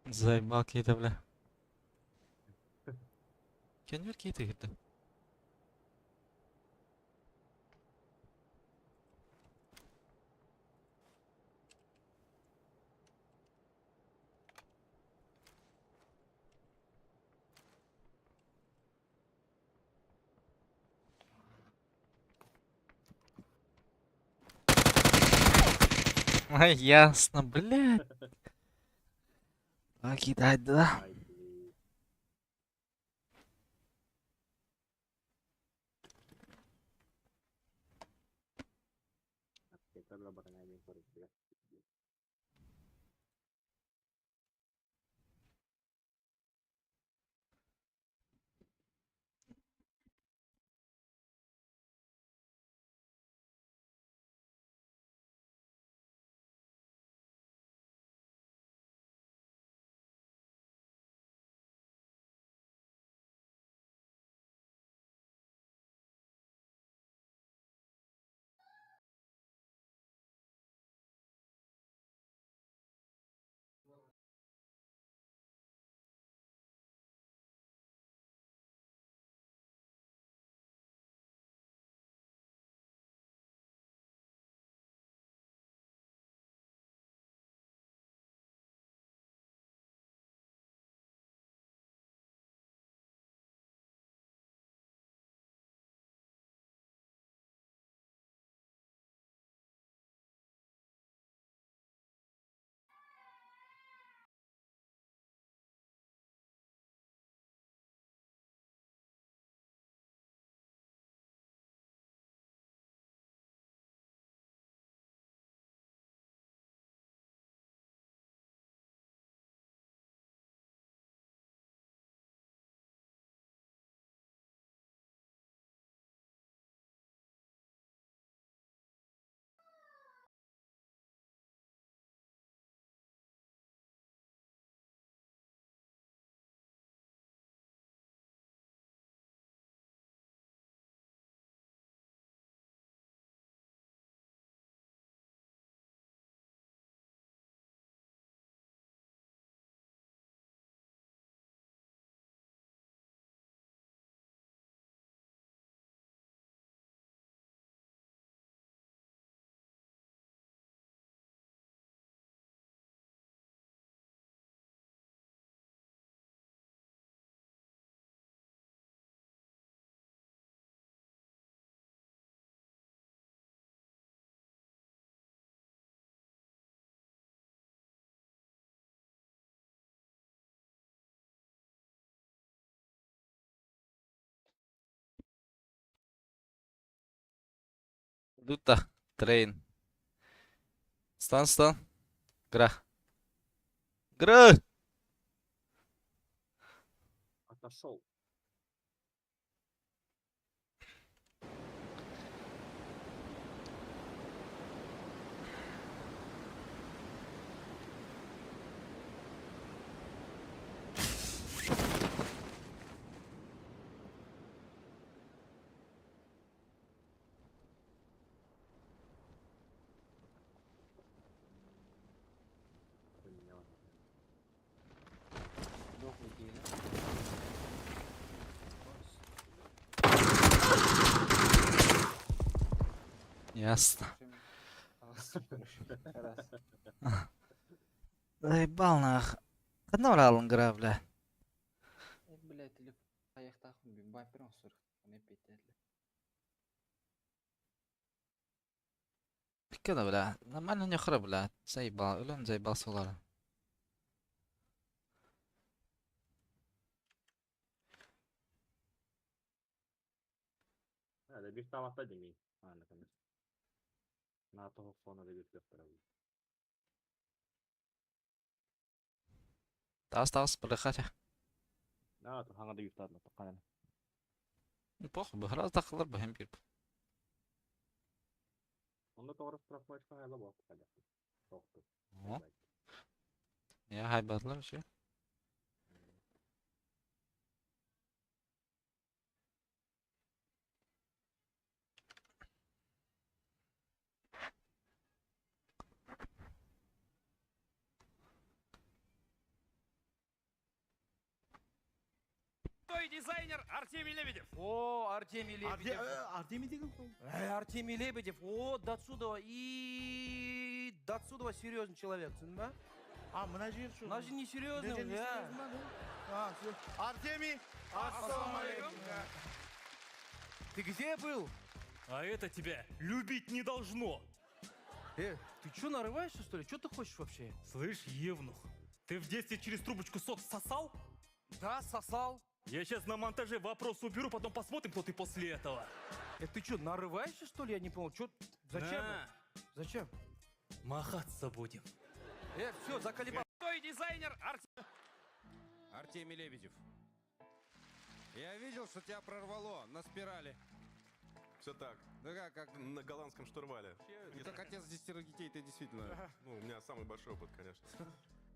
Заебал кейді, бля. Кенвер кейді кірді. Ай, ясно, блядь. Покидать, да? Ай, блин. Аптекалар барына мен көріп бля. Дута, трейн. Стан, стан. Гра. Гра! Отошел. Поменял. Дохлый кейна. Ясно. Заебал нах. Ханна бараалын гра, бля. Бля, телефон аяқтақын вайпер оңсыр. Оны петелі. Пиккена, бля. Нормально не хра, бля. Заебал. Өлөн заебал солар. Да, bir таватта демей. Аны НАТО фона да bir көптөр. Таас таас бырыхача. НАТО хаңа да юктадла таққан. Пох, быхраз тақылар быхым бир. Онда тоғыры штрафмачка хайла болду кале. Тоқту. О, Я хайбатлар еще. Кто дизайнер Артемий Лебедев. О, Артемий Лебедев. Артемий деген кол. Артемий Лебедев. О, до отсюда и до отсюда серьезный человек, түсіндің ба? А, мына жер шу. Мына жер не серьезный, иә. А, всё. Артемий, ассалаумағалейкум. Ты где был? А это тебя любить не должно. Ты что, нарываешься, что ли? Что ты хочешь вообще? Слышь, Евнух, ты в детстве через трубочку сок сосал? Да, сосал. Я сейчас на монтаже вопрос уберу, потом посмотрим, кто ты после этого. Ты что, нарываешься, что ли? Я не понял. Чё? Зачем? На, Зачем? Махаться будем. Все, заколебал. Кто дизайнер Артемий... Артемий Лебедев. Я видел, что тебя прорвало на спирали. Все так. Ну как На голландском штурвале. ну, как отец десятерых детей, ты действительно... Ну, у меня самый большой опыт, конечно.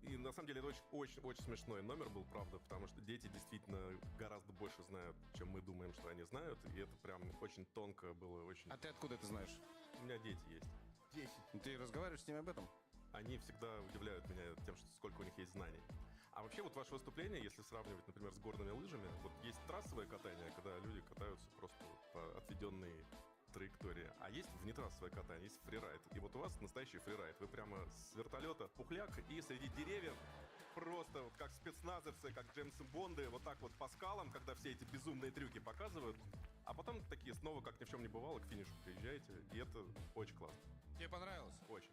И на самом деле это очень, очень, очень смешной номер был, правда, потому что дети действительно гораздо больше знают, чем мы думаем, что они знают. И это прям очень тонко было, очень... А ты откуда это знаешь? У меня дети есть. 10. Ну, Ты разговариваешь с ними об этом? Они всегда удивляют меня тем, что сколько у них есть знаний. А вообще вот ваше выступление, если сравнивать, например, с горными лыжами, вот есть трассовое катание, когда люди катаются просто вот по отведенной траектории, а есть внетрассовое катание, есть фрирайд. И вот у вас настоящий фрирайд. Вы прямо с вертолета пухляк и среди деревьев просто вот как спецназовцы, как Джеймсы Бонды, вот так вот по скалам, когда все эти безумные трюки показывают, а потом такие снова, как ни в чем не бывало, к финишу приезжаете, и это очень классно. Тебе понравилось? Очень.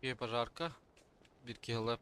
Киһи пожарка, биир киһи лэп.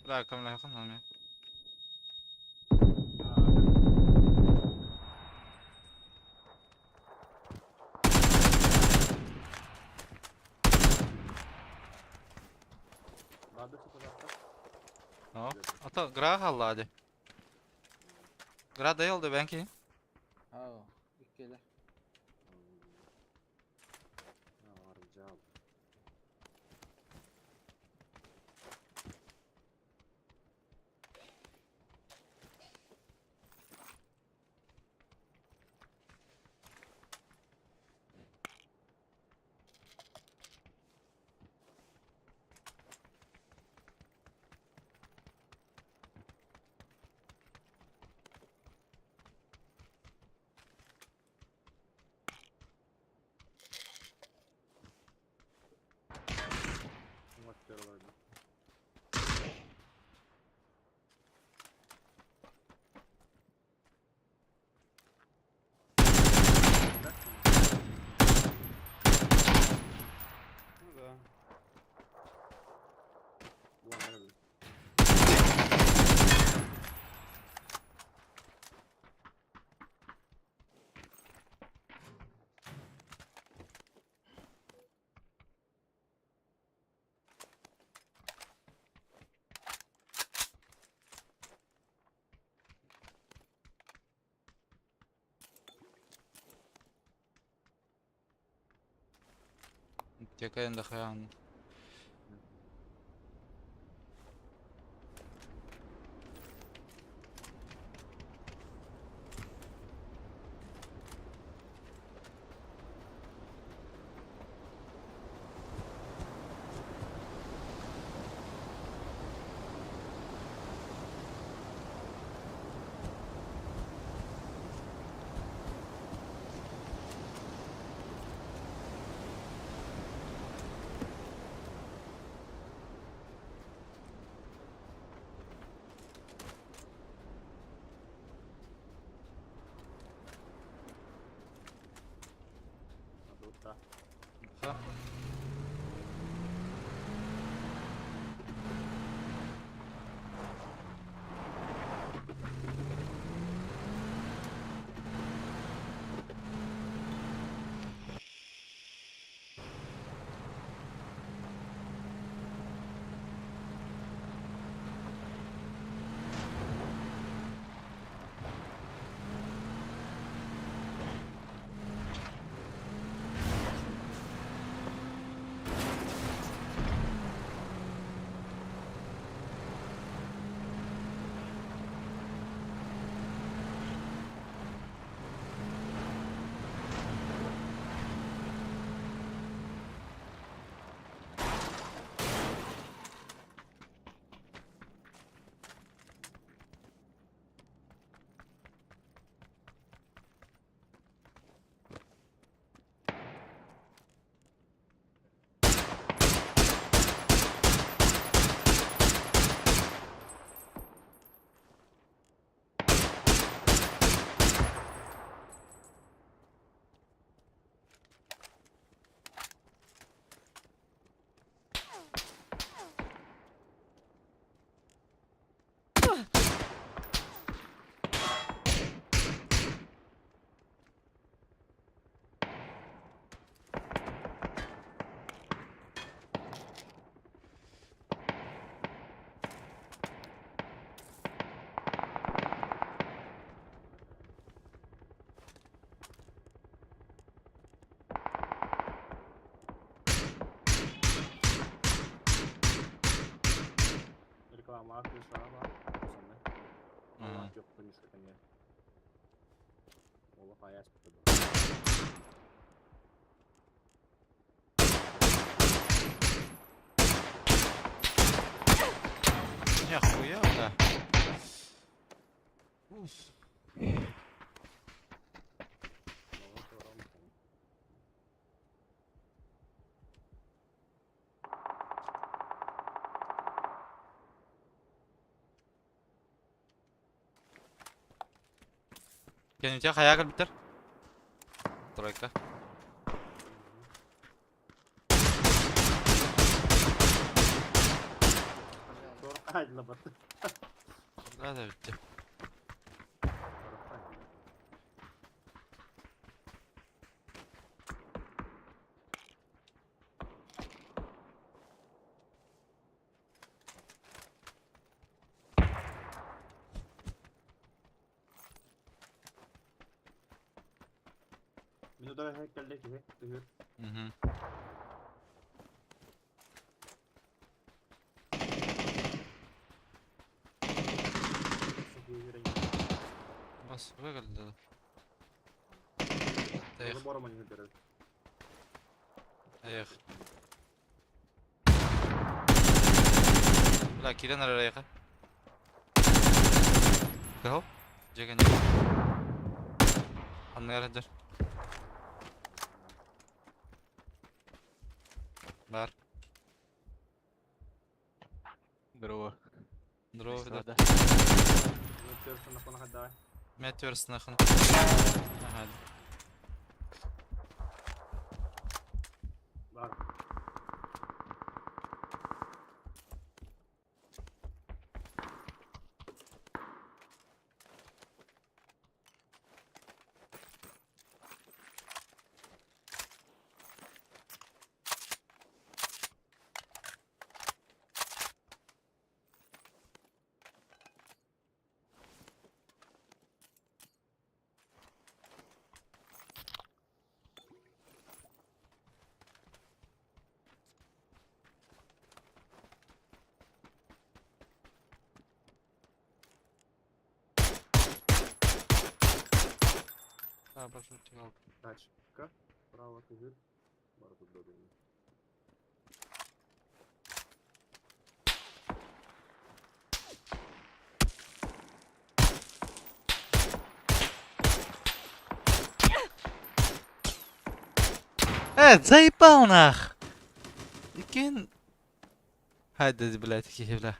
Бля, көмөлөһөххүн эмиэ. No. Ата гра хаалла дии. Гра да oldu бэнки. Текайын да хайаан. Алмаас мешаҕа баар. Пацаны. Алмаас жоқ мешка кэннэ. Олох айаас Нихуя, бля. Уф. Кэннитэ хайаа кэлбиттэр? Тройка. Да, да, бүттэ. Мин удара кэллэ киһи тыһыр. Мгм. Бас выглядит. Эх. Эх. Бля, киирэн эрэр эйиэхэ. Кыһыл? Дьиэ кэннигэр. Анныгар сылдьар. Бар. Здорово. Здорово, Что, да. да? Мэттерс нахуй. Ага. Бар. Да, прошу тебя. Тачка. Право тыгыр. Бар тут додумай. Заебал нах! Икин... Хайда, блядь, такие, бля.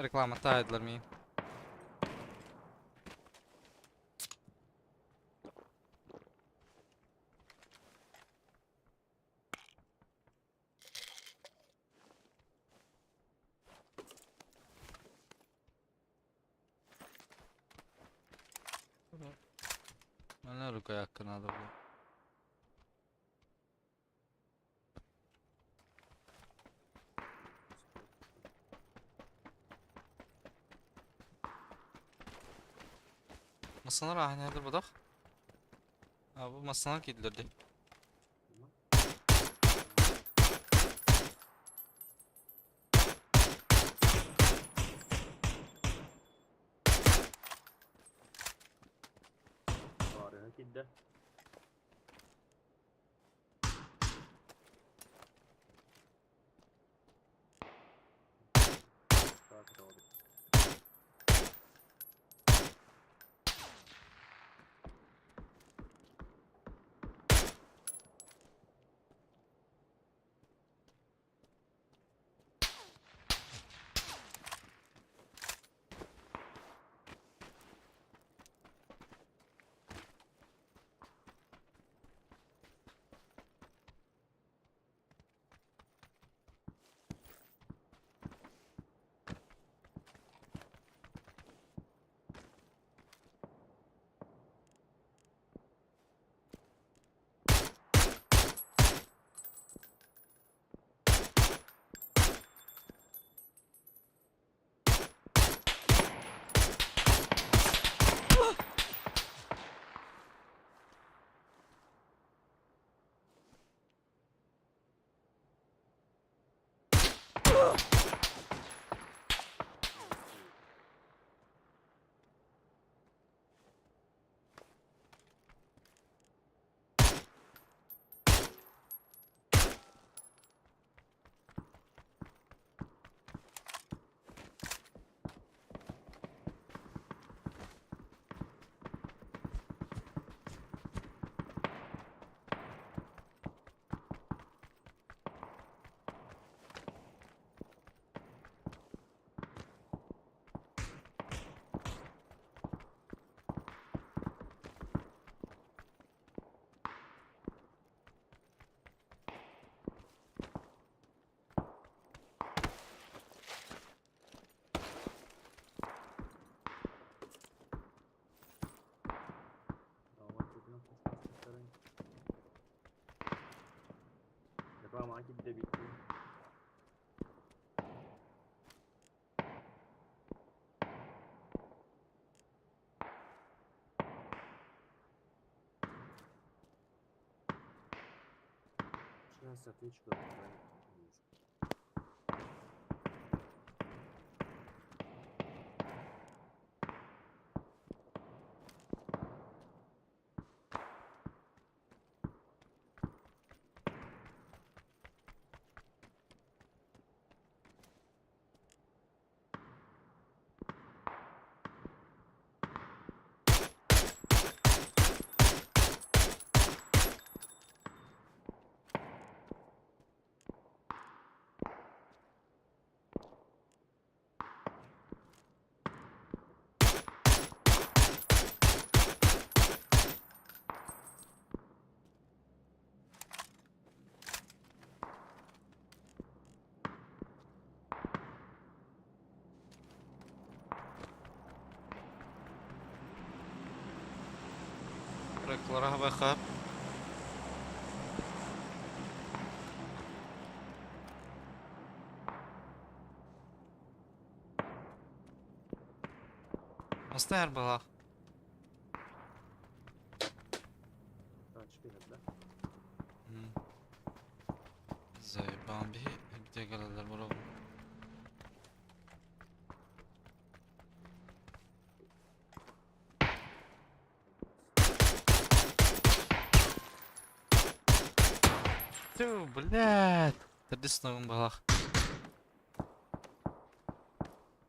Реклама тайдлар ми. Манна рукоятка надо было. Masalar ahnədir budaq. Ha, bu masalar gidilirdi. Кидде. Так, это Программаҕа киирдэ эбиккин. Сейчас отвечу, давай. Проектлара хабайха. Оставь была. Тачка да? Заебан биһи где галалар бро. Ту, блядь. Төрдүс ногун балах.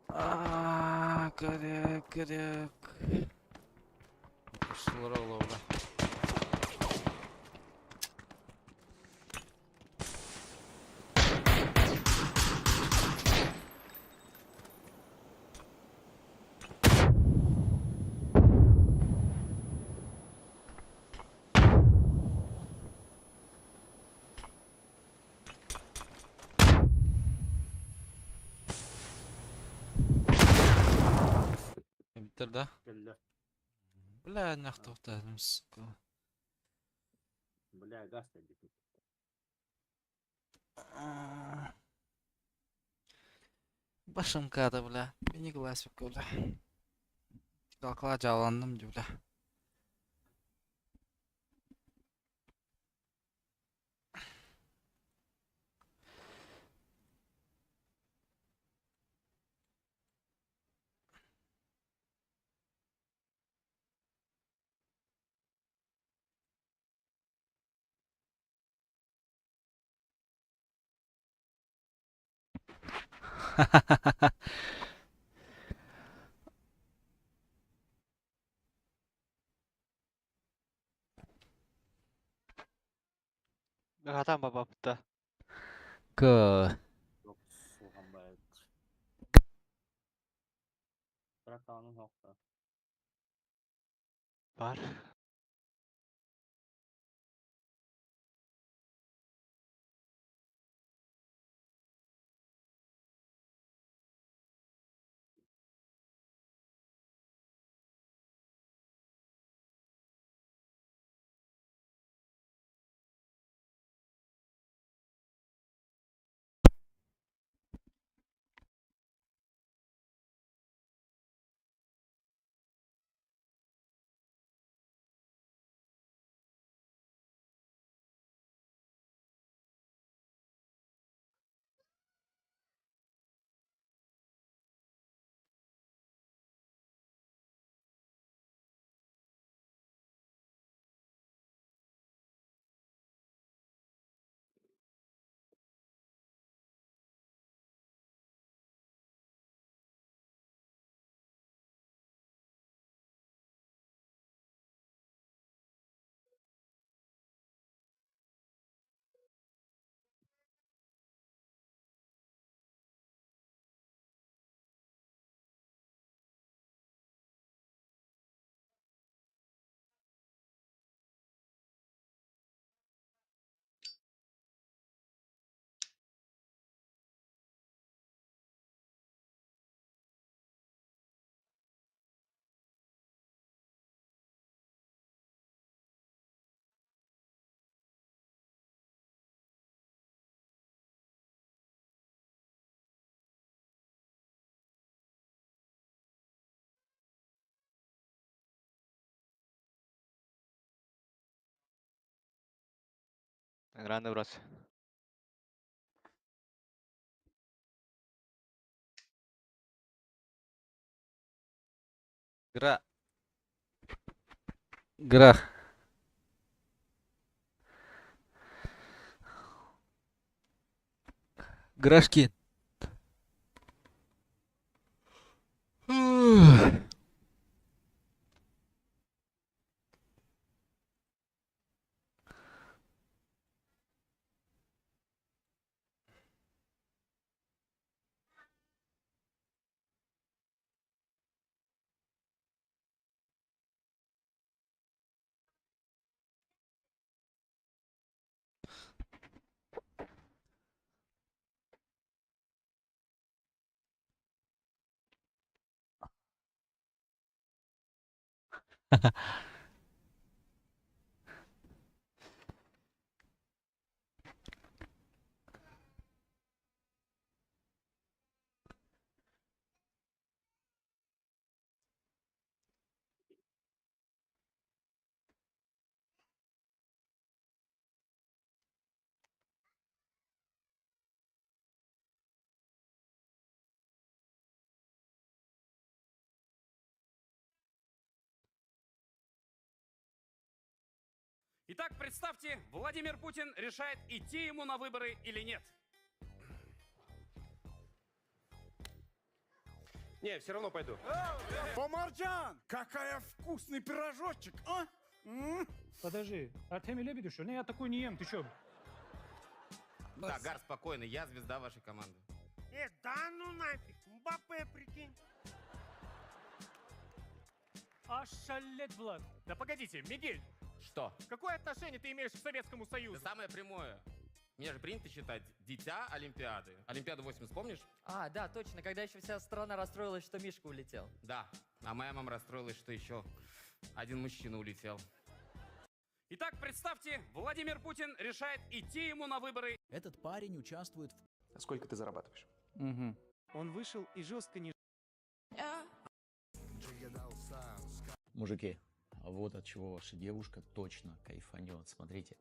Аа, коряк, коряк. Курсулара олоҕа. Эбиттэр да? Кэллэ. Бля, нахтохтаатым, сука. Бля, газ кэлбит. Башымкада, бля. Мини классика, бля. Калкала жааланным, бля. Хатан бабапта. Кы. Сухан байт. Братаның хокта. Бар. Гранды брат. Гра. Гра. Грашкин. Итак, представьте, Владимир Путин решает, идти ему на выборы или нет. Не, все равно пойду. Омаржан, какая вкусный пирожочек, а? М? Подожди, Артемий Лебедев, что ли? Не, я такой не ем, ты что? Так, Гар, спокойно, я звезда вашей команды. Да ну нафиг, Мбаппе, прикинь. Ошалеть, Влад. Да погодите, Мигель, Что? какое отношение ты имеешь к Советскому Да Союзу? самое прямое. Меня же принято считать дитя Олимпиады. Олимпиаду 80, помнишь? А, да, точно, когда еще вся страна расстроилась, что Мишка улетел. Да. А моя мама расстроилась, что еще один мужчина улетел. Итак, представьте, Владимир Путин решает, идти ему на выборы Этот парень участвует в Сколько ты зарабатываешь? Угу. Он вышел и жестко не Мужики, вот от чего ваша девушка точно кайфанет. Смотрите.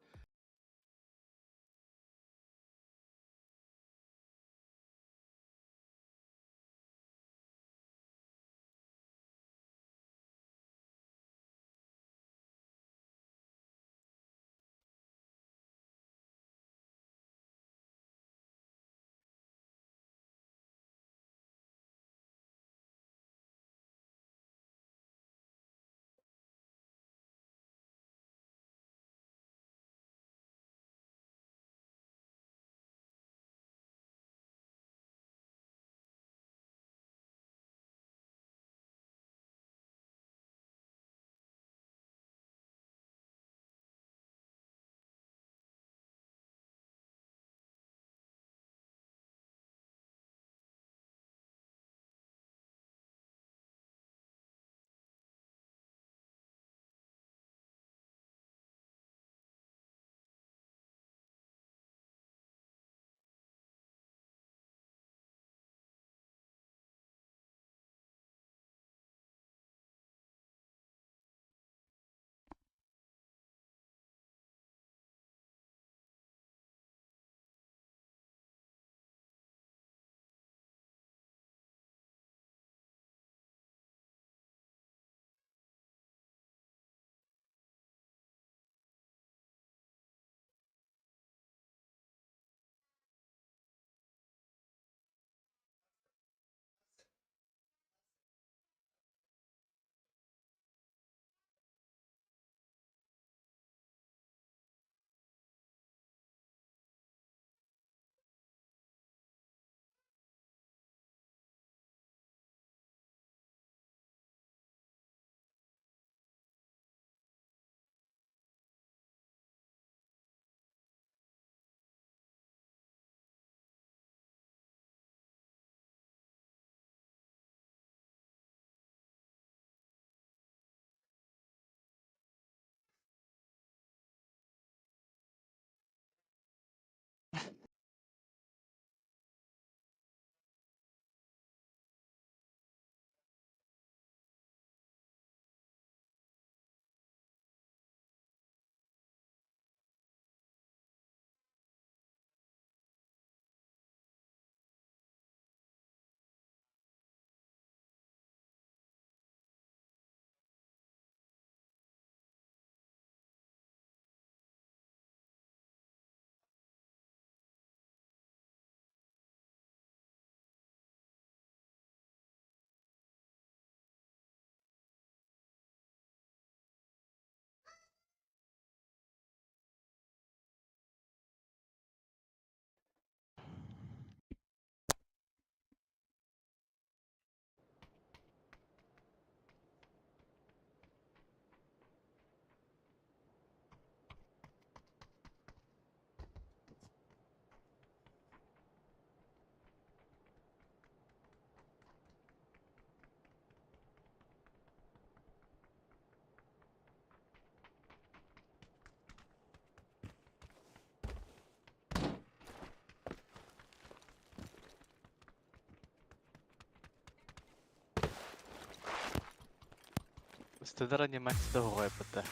Ыстанар анимация оҕойбута.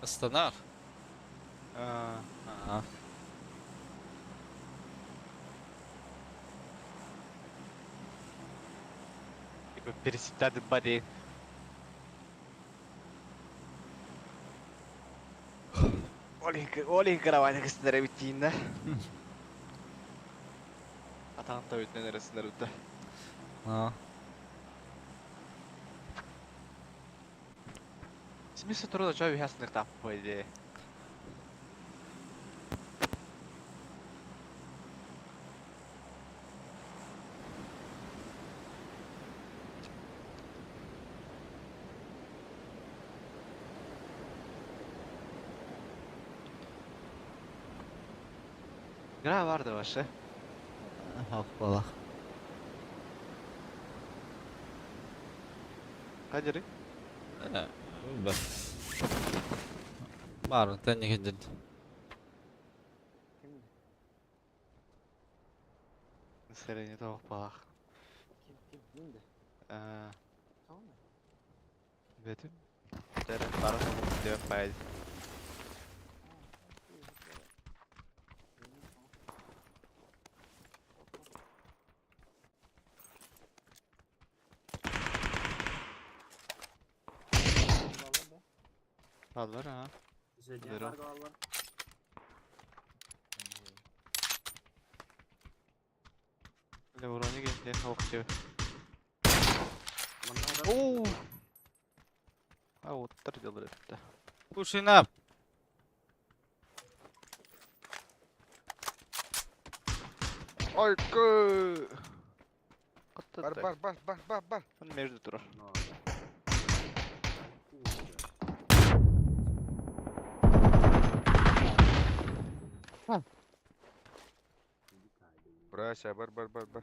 Ыстанар. Аа. Аа. Типа пересекать барьер. Ол игровать кыстара битиинна. Атаан та бүтүнэн эресинер үтэ. Аа. Смысл турда чой хаснык таппы. Гра vardı başı. Хаппалах. Kadir. Б. Бар, тэнни кедин. Ким? Население того палах. Ким ким? Мин де. Аа, Tamam mı? бетим. Тере бара деп пайд. Аллар, а. Здорово. Леврони генде хокчу. Оу! А вот делали это. Pushing up. Ой, ку. Бар, бар, бар, бар, бар, бар. Он между тур. Брася, бар, бар, бар, бар.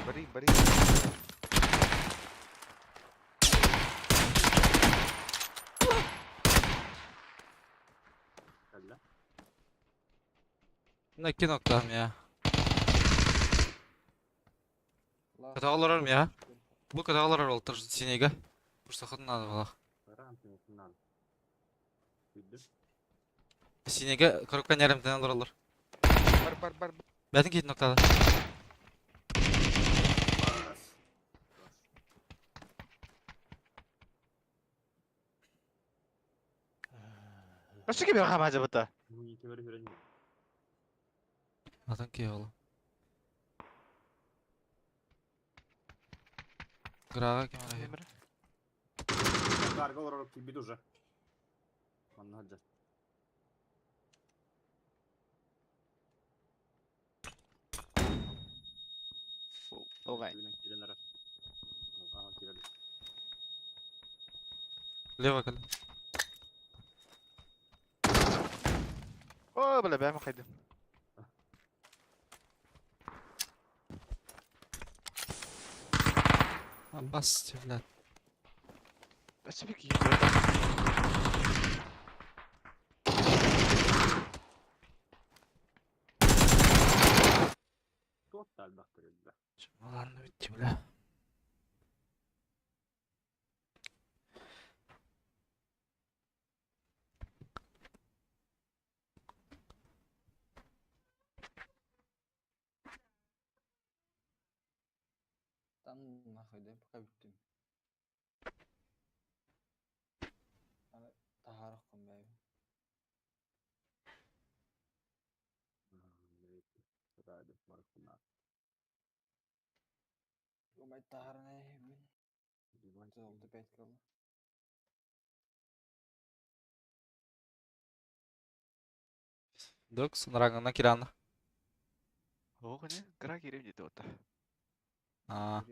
Бери, бери. На киноктам я. Каталар я. Бу каталар ол тыр синеге. Пурсахын надо было. Синеге коробка нерем тен алар. Бар, бар, бар. Бәтин кейт ноктада. Nasıl ki bir hamacı bu da? Атын кей ол. Грага кем ара. Оғай. Лево кал. О, бля, бәм қайдым. Бас, блядь. Nasıl bir ki? Ладно, битти, бля. Там нахуй, да, пока бүттүм. Аны тахарах ком бәйб. Умай тахарна мин. Oldu 5 kaldı. Докс, нарагана кирана. Оғы не? Гра керем деді ота. А.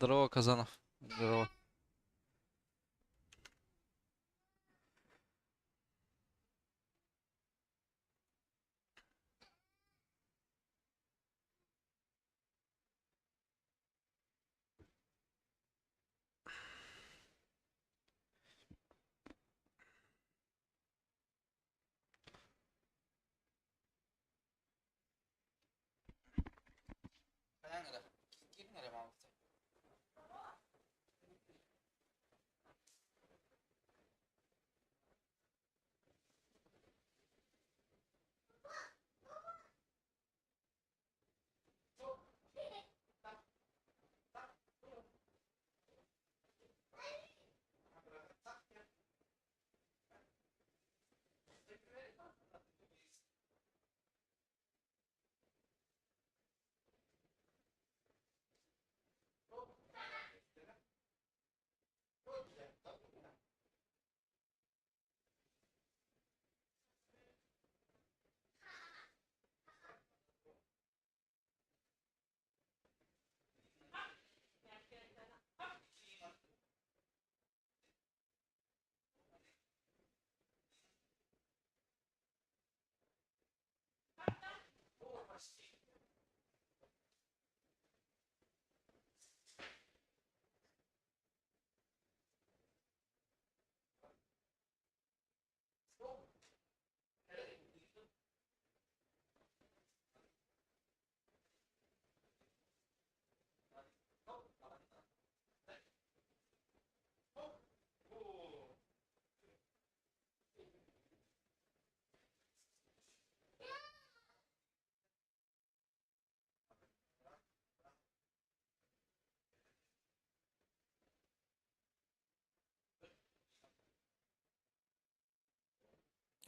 Здорово, Казанов. Здорово. Хайаан эрэ, киирин эрэ маамыкта.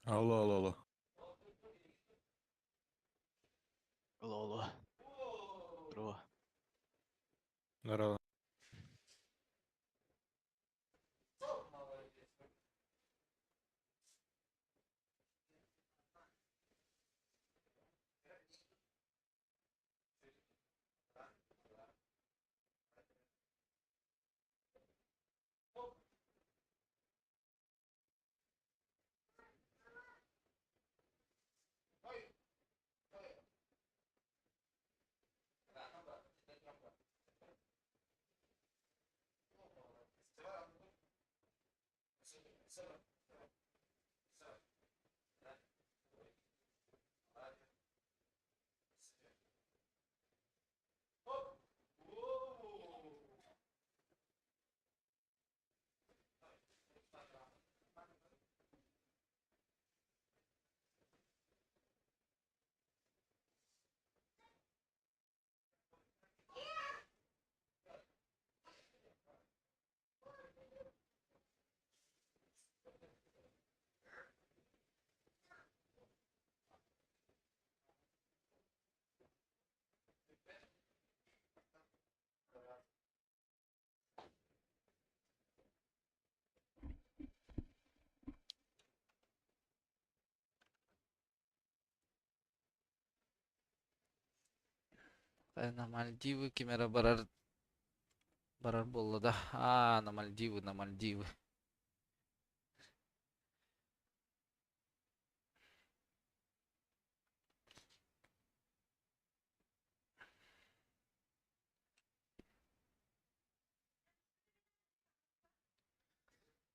Алло, алло, алло. Алло, алло. Здорово. Здорово. На Мальдивы ким эрэ барар барар буолла да. Аа, на Мальдивы, на Мальдивы.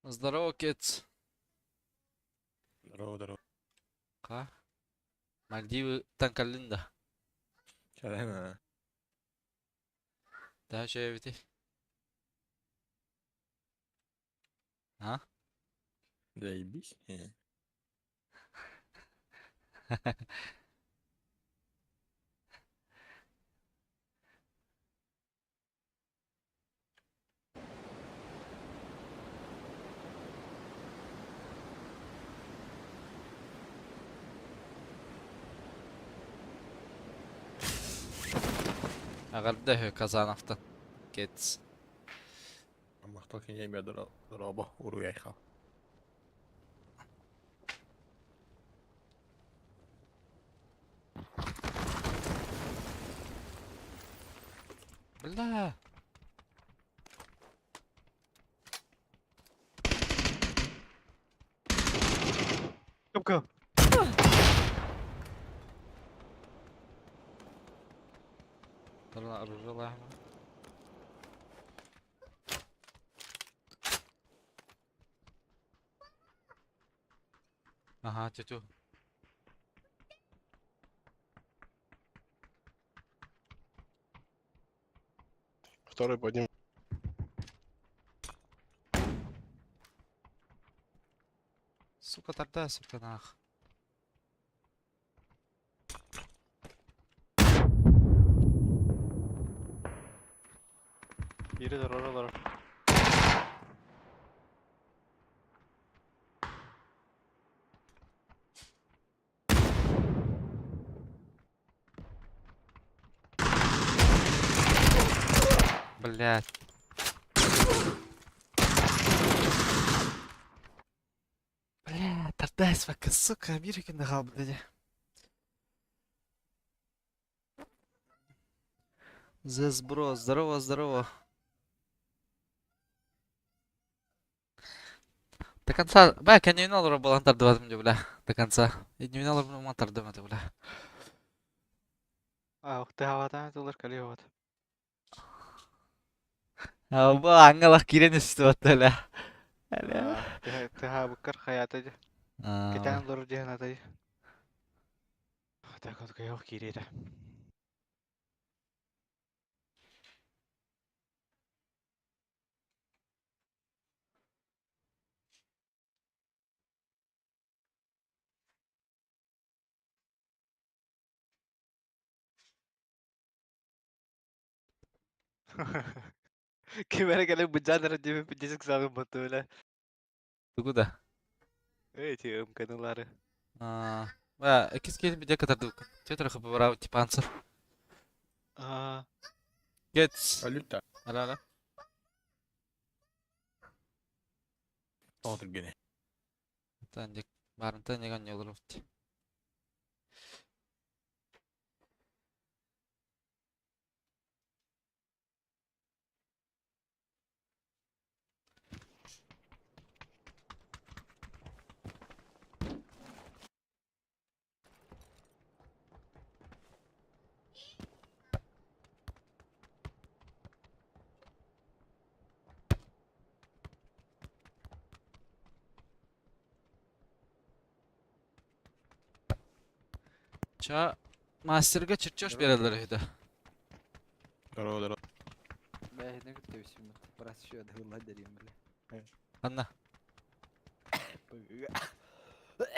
Здорово, Кец. Здорово, здорово. Ха? Мальдивы кэллин да? Кэлэн Daha şey эбитий? А? Заебись. Эҕэрдэ үһү Казановтан. Кец. Махтал киниэмэ дорообо уруйайха. Бля! Come come. طلع الرجل احمر. Аха, тетю. Второй под ним. Сука, тогда, сука, нах. Biri de oralara. Блять. Бля, тогда сука, Америка нахал, блядь. Зесбро, здорово, здорово. До конца. Бля, я не винал балантар 20 бля. До конца. Я не винал балантар 20 бля. А, тыһаабатаан тыллар кэлиэ вот. Бу аңгалах киирэн истибэт бля. Бля. Тыһаабыккар хайаата дии. Кэтээн олорор диэн атай. Так вот кыйох киириэтэ. Ким эрэ кэлэн быдьаан эрэ диэбит десик саҕын баттыбыла. Тугу да? Эти мкнылары. Ба, иккис киһи видео кытардыбыккын. Тетра хабарау типанцев. Аа. Гетс. Алюта. Ала ала. Тоҕо түргэнэ. Тан барынтан еган yolurut. Ча мастерга чертеж берелер үһү Здорово, здорово. Бэйэтин кытта бүсүммүт. Брат еще дылла дерим бile. Анна.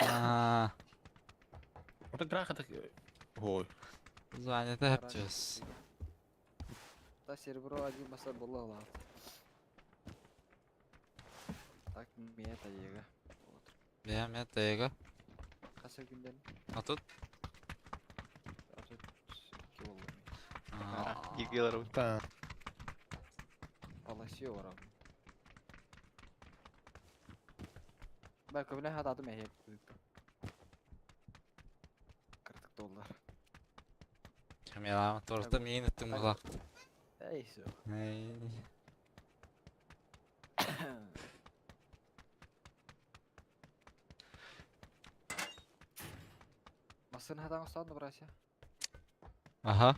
Аа, Вот граха так. Ой. занято хапчас. Та серебро один баса было лат. Так мета ега. Бя мен тайга. Хаса күнден. А тут А тут кило. Гигелер. Та. Паласио барам. Бә көбүнэ хататым эһеп. Кыртык доллар. Камера торта мин иттим була. Эй, всё. Эй. Масын хатаң ұстадың брася. Аха.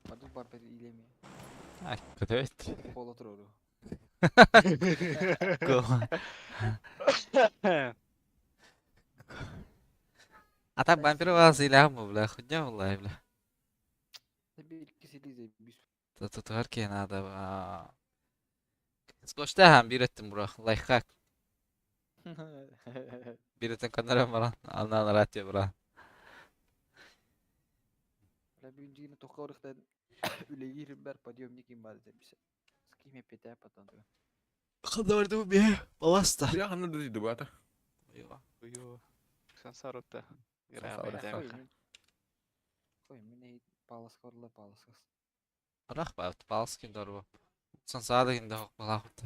Баду бар бер илеме. Ай, көтөбөт. Кола турору. А так бампер вас илям бля, хуйня була, бля. Bir ikisi lize bir Тутугар ки надо. Скошта бир эттим бура. Лайфхак. Бир эттен канара баран. Анан ратия бура. Бля бүүнжигини тохорыхтан үлегир бар подъемник им бар деп. С ким эпете потом. Хадарды бе. Баласта. Бля, ханна дыды бата. Уйо. Сансарутта. Сансарутта. Кой мен палас корла палас. Рах ба, палскин дарба. Сансада кинде хок балахут.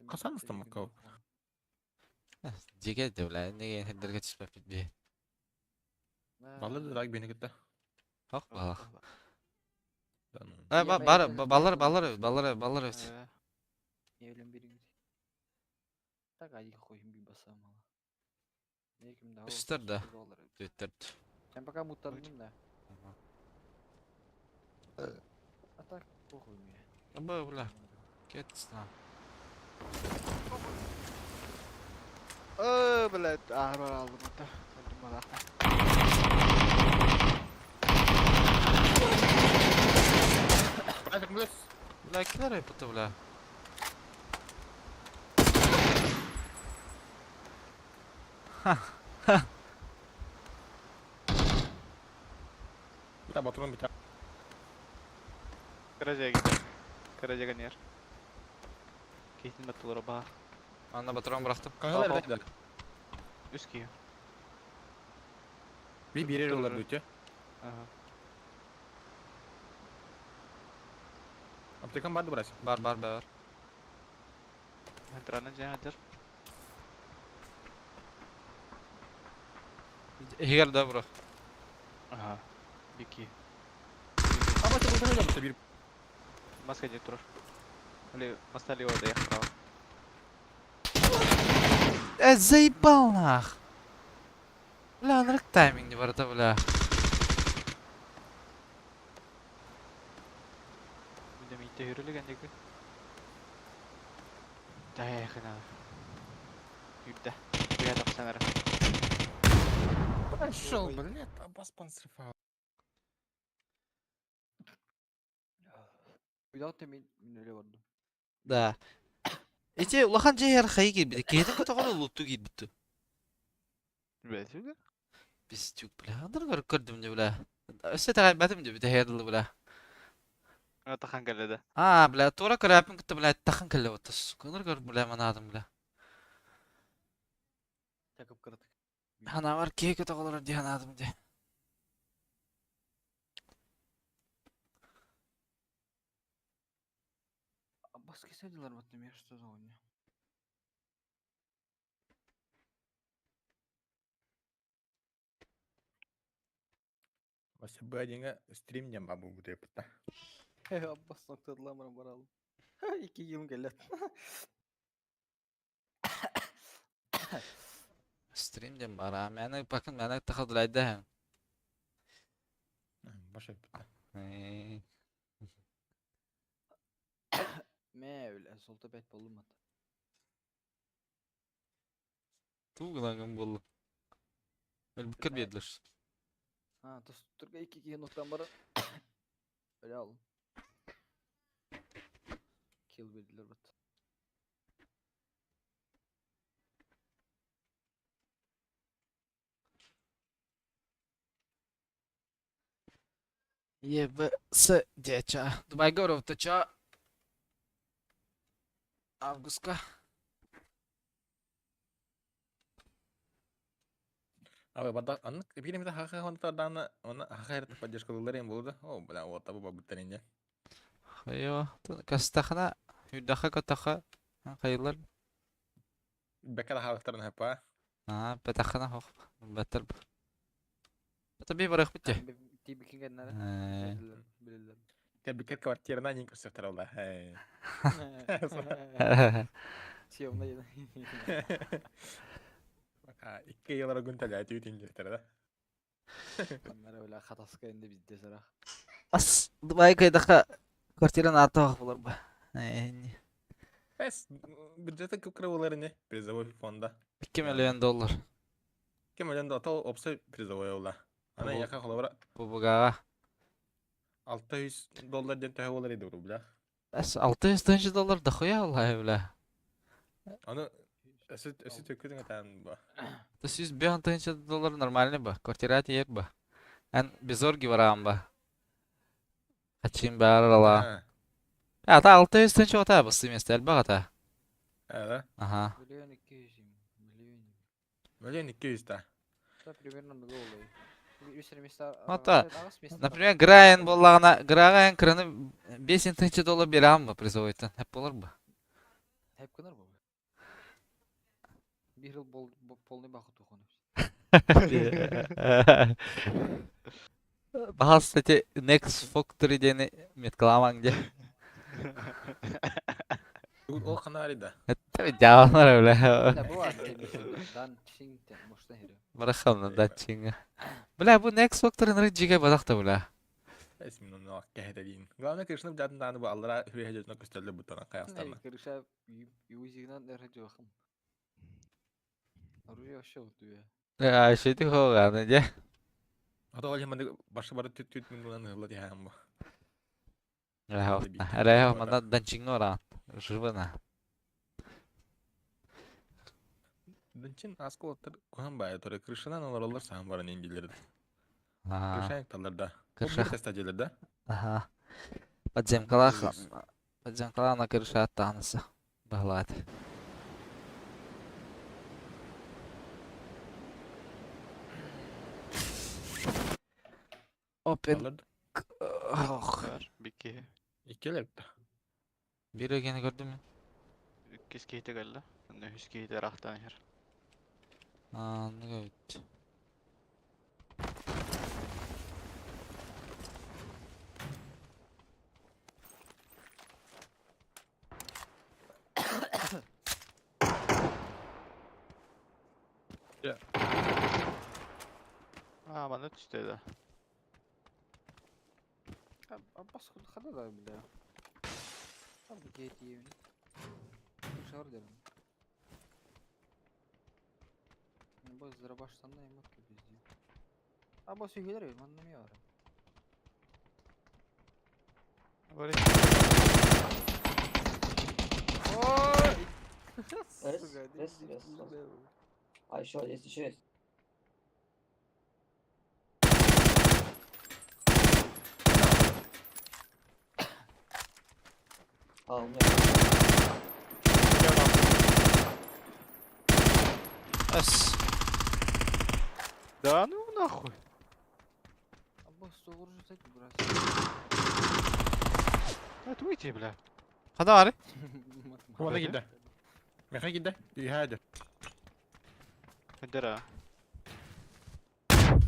Касан устамакка. Жеге де бля, неге хендерге түспөп бит. Баллар да бени кетти. Хок балах. Э, бар баллар баллар баллар баллар өт. Евлен бериңиз. Так айы койым би басам ала. Үстэр да. Түөттэрд. Sen пока муттанным да. А так похуй мне. Аба, бля. Кетсна. Өө, блядь, аар алдым ата. Öldüm bana. Братик, блядь. Бля, килер айпыты, бля. Бля, батурун битә. Гаража gider. Гаража ганер. Кейтин баттылар ба. Анна батыран бырахтым. Каңалар битә. Үс кийи. Би бирер олар бүтә. Ага. Аптекам барды брат. Бар, бар, бар. Хантрана жа хадыр. Егер да бро. Ага. Бики. Аба чабы да бир. Маска же турар. Или маста лево да яхрава. Э, заебал нах. Бля, анрык тайминг не барда, бля. Мүндө митте хүрүлгөн деги. Да яхына. Юрдә. Буя тапсанара. Пошел, блядь, Аббас пансрфа. Уйдагы мен мен өлө бардым. Да. Эти улахан жайар хайы кирбити. Кейтин көтөҕөр улутту киирбитту. Билесиң? Пиздюк, бля. Андыр көрүп көрдүм де, бля. Өссө таҕайбатым де, бүтэһэр дылы, бля. Атахан келеде. А, бля, тура көрәпин кытта, бля, тахын кэллэ батта, сука. Ыныр көрүп, бля, манаадым, бля. Такып кырдык. Ханавар киһи көтөҕөлөр дии ханаадым де. Аббас кеседилер баттым, я что за хуйня? Вася Б1 стрим дем бабу буде пта. Аббас ноктадылар баралым. Iki yıl geldi. Стрим диэн бара. Мээнэ бакын мээнэ тахадылайда. Баша пта. Мэ öyle солта бәт болмады. Туу гынан болду. Өлбүккер биэрдилер. Ha, турга iki iki noktan bara. Öyle alın. Kill verdiler bat. Е, Б, С, Д, Ч. Дубайга оровтача. Августка. Абы бада аннык бирим да хаха хонтардан оны хаха поддержка лылар болду. О, бля, вот табы бабыттан инде. Хайо, кастахана, юдаха катаха, хайылар. Бәкә халыктарын хапа. А, бетахана хох, бетер. Это би барах битте. Тибикин геннere. Bilirler. Тәбикер квартирына нин күрсәтер алла. Съемна yine. Икки еллар күн тәлә түтин дистер да. Onlar öyle хатаска инде bizde сара. Ас, Дубай кайдаха квартираны артық болар ба. Эс, бюджеты күп кыры не? Призовой фонда. 2 миллион доллар. 2 миллион доллар опсай призовой ола. Ана яка холобра Бу бугага. 600 доллар ден төһө болар иде бля. Эс 600 тысяч доллар дохуя Аллах, бля. Аны өсө өсө төкүдүң атан ба. То 105 тысяч доллар нормальный ба. Квартира тиер ба. Эн безорги бараан ба. Хачин бар ала. Ата 600 тысяч ота бысы месте элбак ата. Ага. Ага. Миллион 200 миллион. Миллион 200 та. Да примерно много олай. Ата, например, Грайн боллагана, Грага эн кыраны 5 тысяч доллар берем ба призовойтан. Хеп болар ба. Hep kadar mı? Bir yıl bol, полный бақыт туханы. Бахас, кстати, Next Factory дени меткаламаң де. Ол ханаарый да? Дьааланар бля. Да бу Дан Чинг муштан хире. Барахамна Да Чинга. Бля, бу Next Factor ныры жиге бадахта бля. Эсмин кэһэтэлиин. Главное, крышны бдатын дааны бу аллара хүрүһэ дьонно көстөллөр буттана каястарна. Крыша юзигнан эрэ жоохым. Оружие вообще утуя. А, шити хооганы же. Ата ол хеманды башы бары түт түт мин ыла тиһээн бу. Рэхо манна Данчиҥҥа ораан. Живына. Данчин асколоттар куһан баайа турар крышанан олороллор саһан баран индилер. Крыша таллар да. Крыша. Крыша да. Аха. Подземкалаах подземкалаах на крыша аттаанысы. Баһылаат. Опен. Ох. Бикки. Иккилер да. Бир эгени көрдүм мен. Иккис киһитэ кэллэ. Үһүс киһитэ ыраахтан иһэр. Аныга бүт. Аа, манна түстэ да. Аббас хада да бля. Там гети. Шар дерем. Бу зарабаштанна эмек везде. Аббас үйгелер манна ми бар. Ой! Раз, раз, раз. А еще есть, еще есть. А, у меня... Эс. Да ну нахуй. Аббас тоғыр брат. Это уйти, бля. Хада бары? Куана кидде. Меха кидде. Үйхәді. Дыра.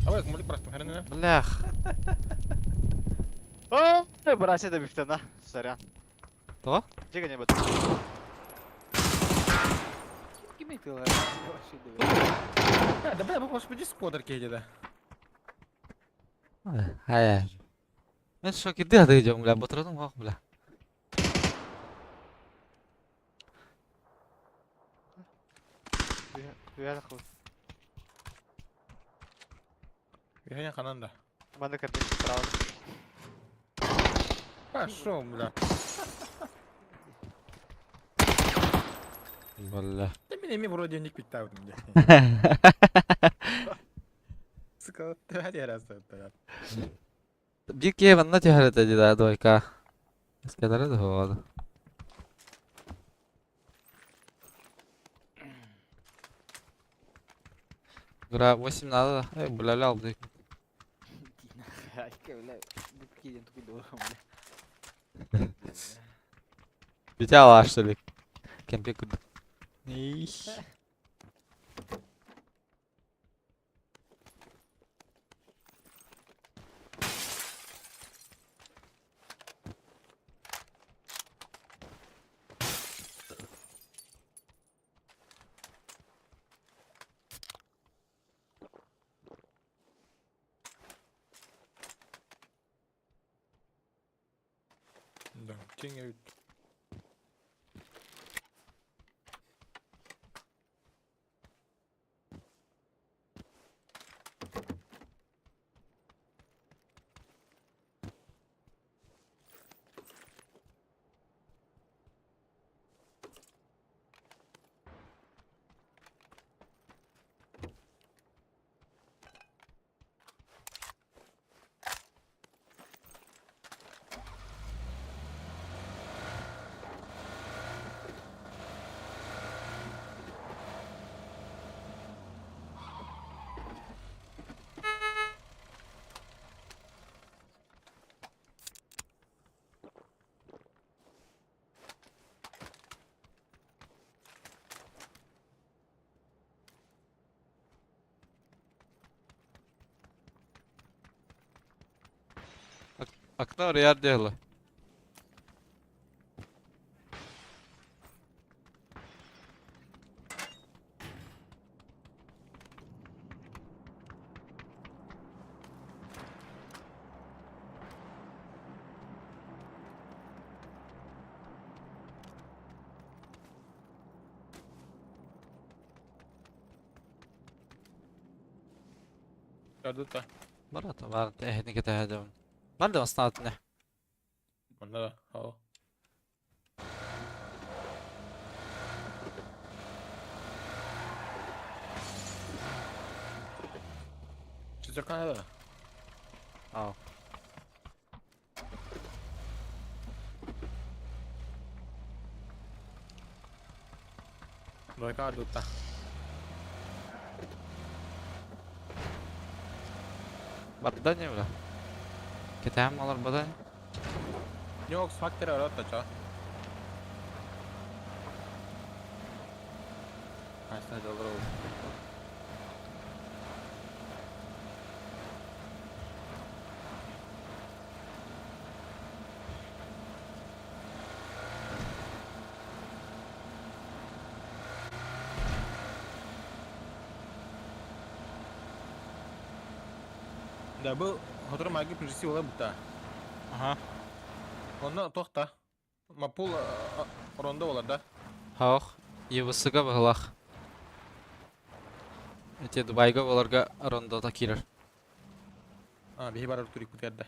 Абай, кумулик браттым, хәрәнә. Блях. О, брася да бифтена. Сорян. То? Дига не бат. Ким айтылар? Вообще Да бля, бу господи сквадр кейде да. Хая. Мен шо кирди хады жом бля, батырадым хак бля. Үйәлі қыл. Үйхәне канан да. Манда кірді справа. Пошел, бля. Бля. Да мен эми вроде ник биттабын де. Сука, ты раз это. Бир кие манна түһәрәтэ дии двойка. Эскәләре дә болады. Гра 8 надо. Эй, бля, лял, бля. Бля, бу киден тугу бля. Битя ала, что ли? Кемпе куд. Их. Да, кең Окно яр дело. Көрдүт да. Бар ата бар эһини кэтэһэ дьон. Бар да бастаатына. Манна да. Оо. Чичакана да. Аа. Двойка дутта. Барда не бля. Кэтэһэн олорбота. Ньок фактор оротто чо. Хаста доллар. Да, был, который маги прижиси ола бута. Ага. Онно тохта. Мапул рондо болар да. Хох, ЕВС-га быһылах. Эти Дубайга боларга рондота кирер. А, биһи барар турик бутер да.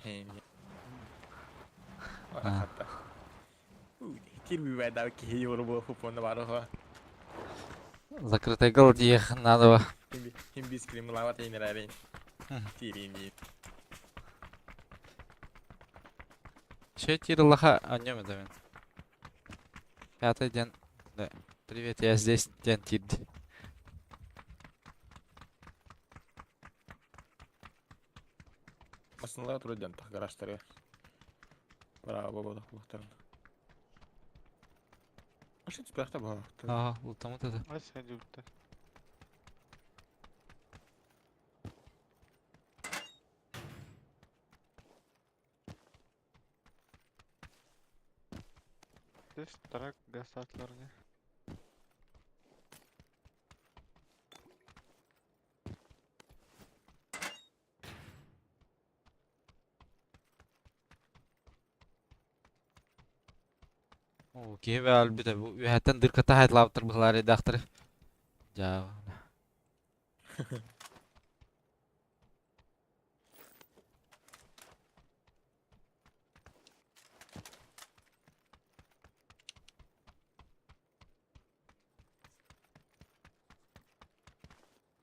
Хатта. Тир бүү да киһи yorу бу фупонна барыха. Закрытый гол диэх надо. Хим бис кримлава тейнерәрин. Тирини. Че тирилаха аннем это мен. Пятый день. Да. Привет, я здесь, день тирди. Масыналар туру ден тах гаражтары. Браво баба кулактарын. А что теперь ба? Ага, лутамут это. Ась хадюкта. Здесь трак гасатларны. О, киһи бээл бу үһәттен дырката хайтлаптыр быһылар редактор. Жа.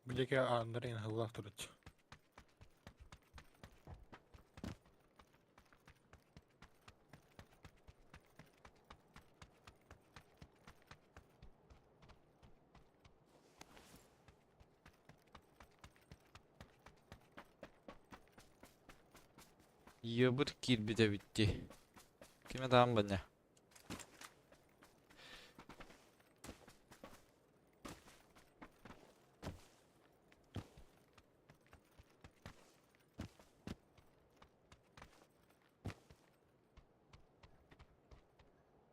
Билеке андырын хыллах турыч. Йыбыр кирбите битти. Киме таам баня?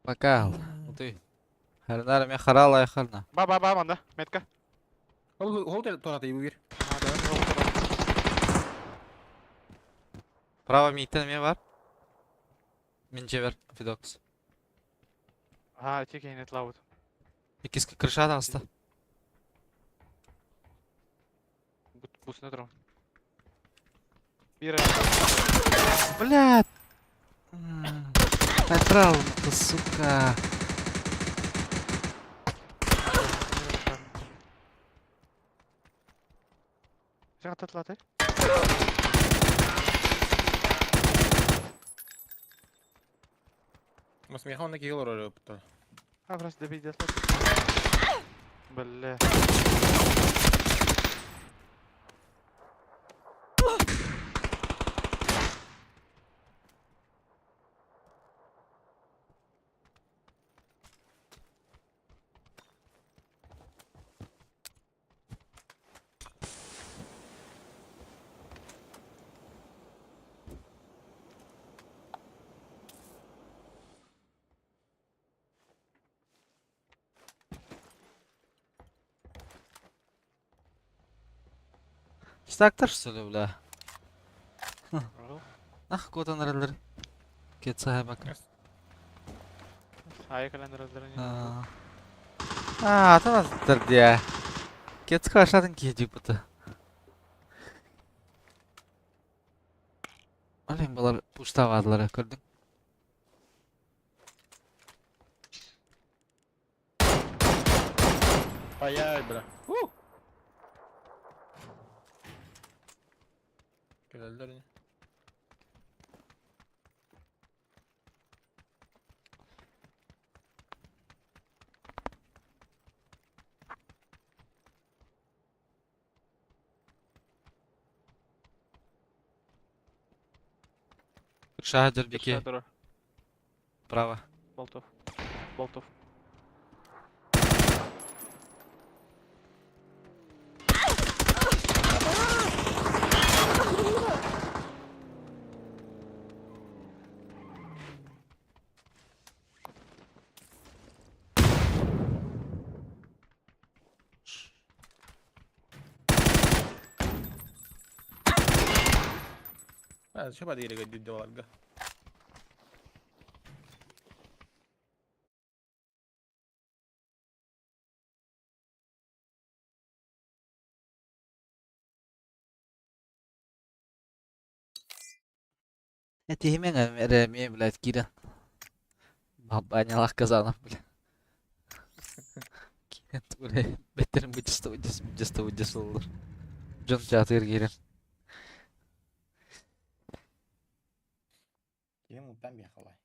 Пока. Ты. Харнар ме харала я харна. Ба ба ба манда, метка. Ол ол турата бир. Право миттен ме бар? Минчевер, Фидокс. Ага, тикейнет лаут. Икиски крыша таста. Бусына турам. Бир Блядь. Потрал, сука. Сен татлаты? Масмиха онна кигил орор өптө. А, просто добить дослать. Бля. Штактар что ли, бля? Ах, кот анралар. Кетса бак. Ай календар. А, та дердя. Кетска ашатын ки дипта. Балар пуштаабаатылар көрдүҥ. Ай-яй, бля. Кэлэллэр ини. Шага дербики. Право. Болтов. Болтов. А, зачем подъели дедаларга? Этиһимэҥ эрэ эмиэ, блядь, киирэн. Банялаах Казанов, бля. Киирэн, бля, бэттэрин быдьыста быдьыс быдьыста быдьыс ыллар. Дьон чаатыгар киирэн. Ким упам ехала?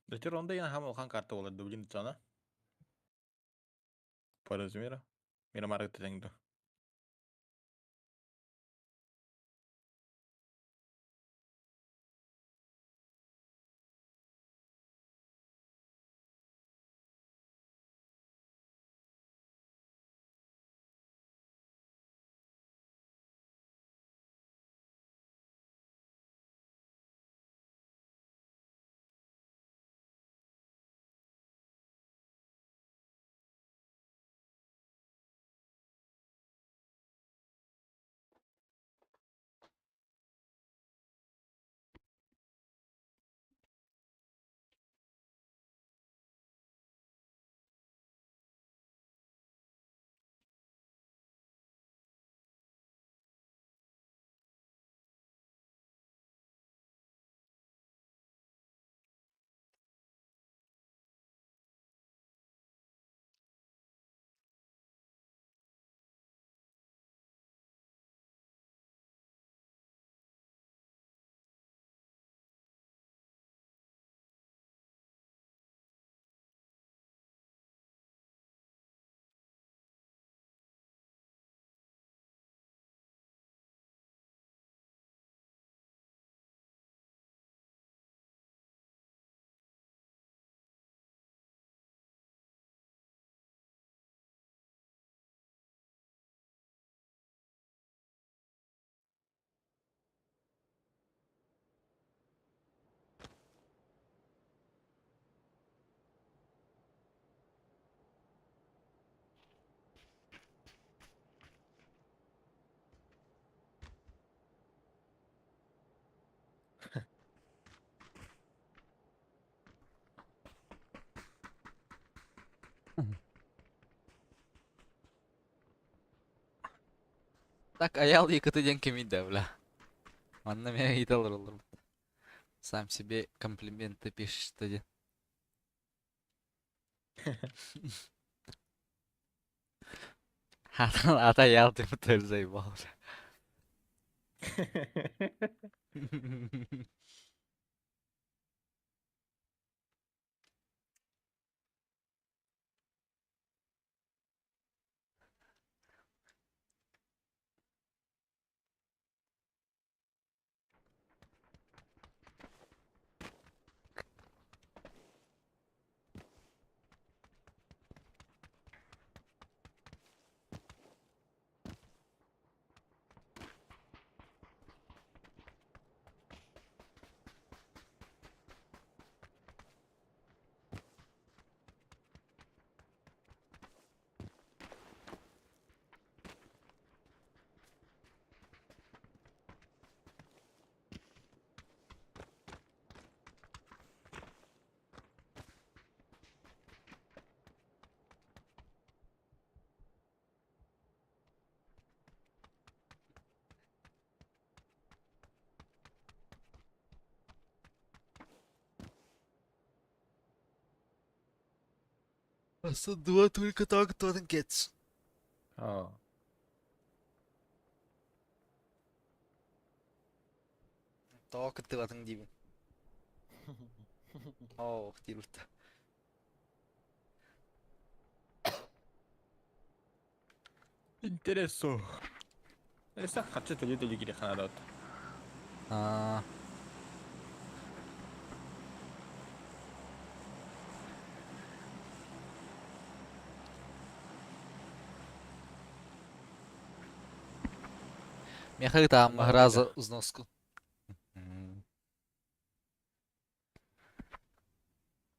Дочер онда я хам улахан карта болар дублин цана. По размеру. Мирамар тэҥ Так, аял якыты диэн кимий да, бля. Манна мэ ыйыталар олорбут. Сам себе комплименты пишешь диэн. Ата аял диэн заебал, бля. Два только так тонкец. Аа. Тоҕо кыттыбатыҥ диибин. Оох диир Интересно. Эсэ хаччы төлө төлө кири ханаадат. Аа. Миэхэ ытааммаһ раза узноску.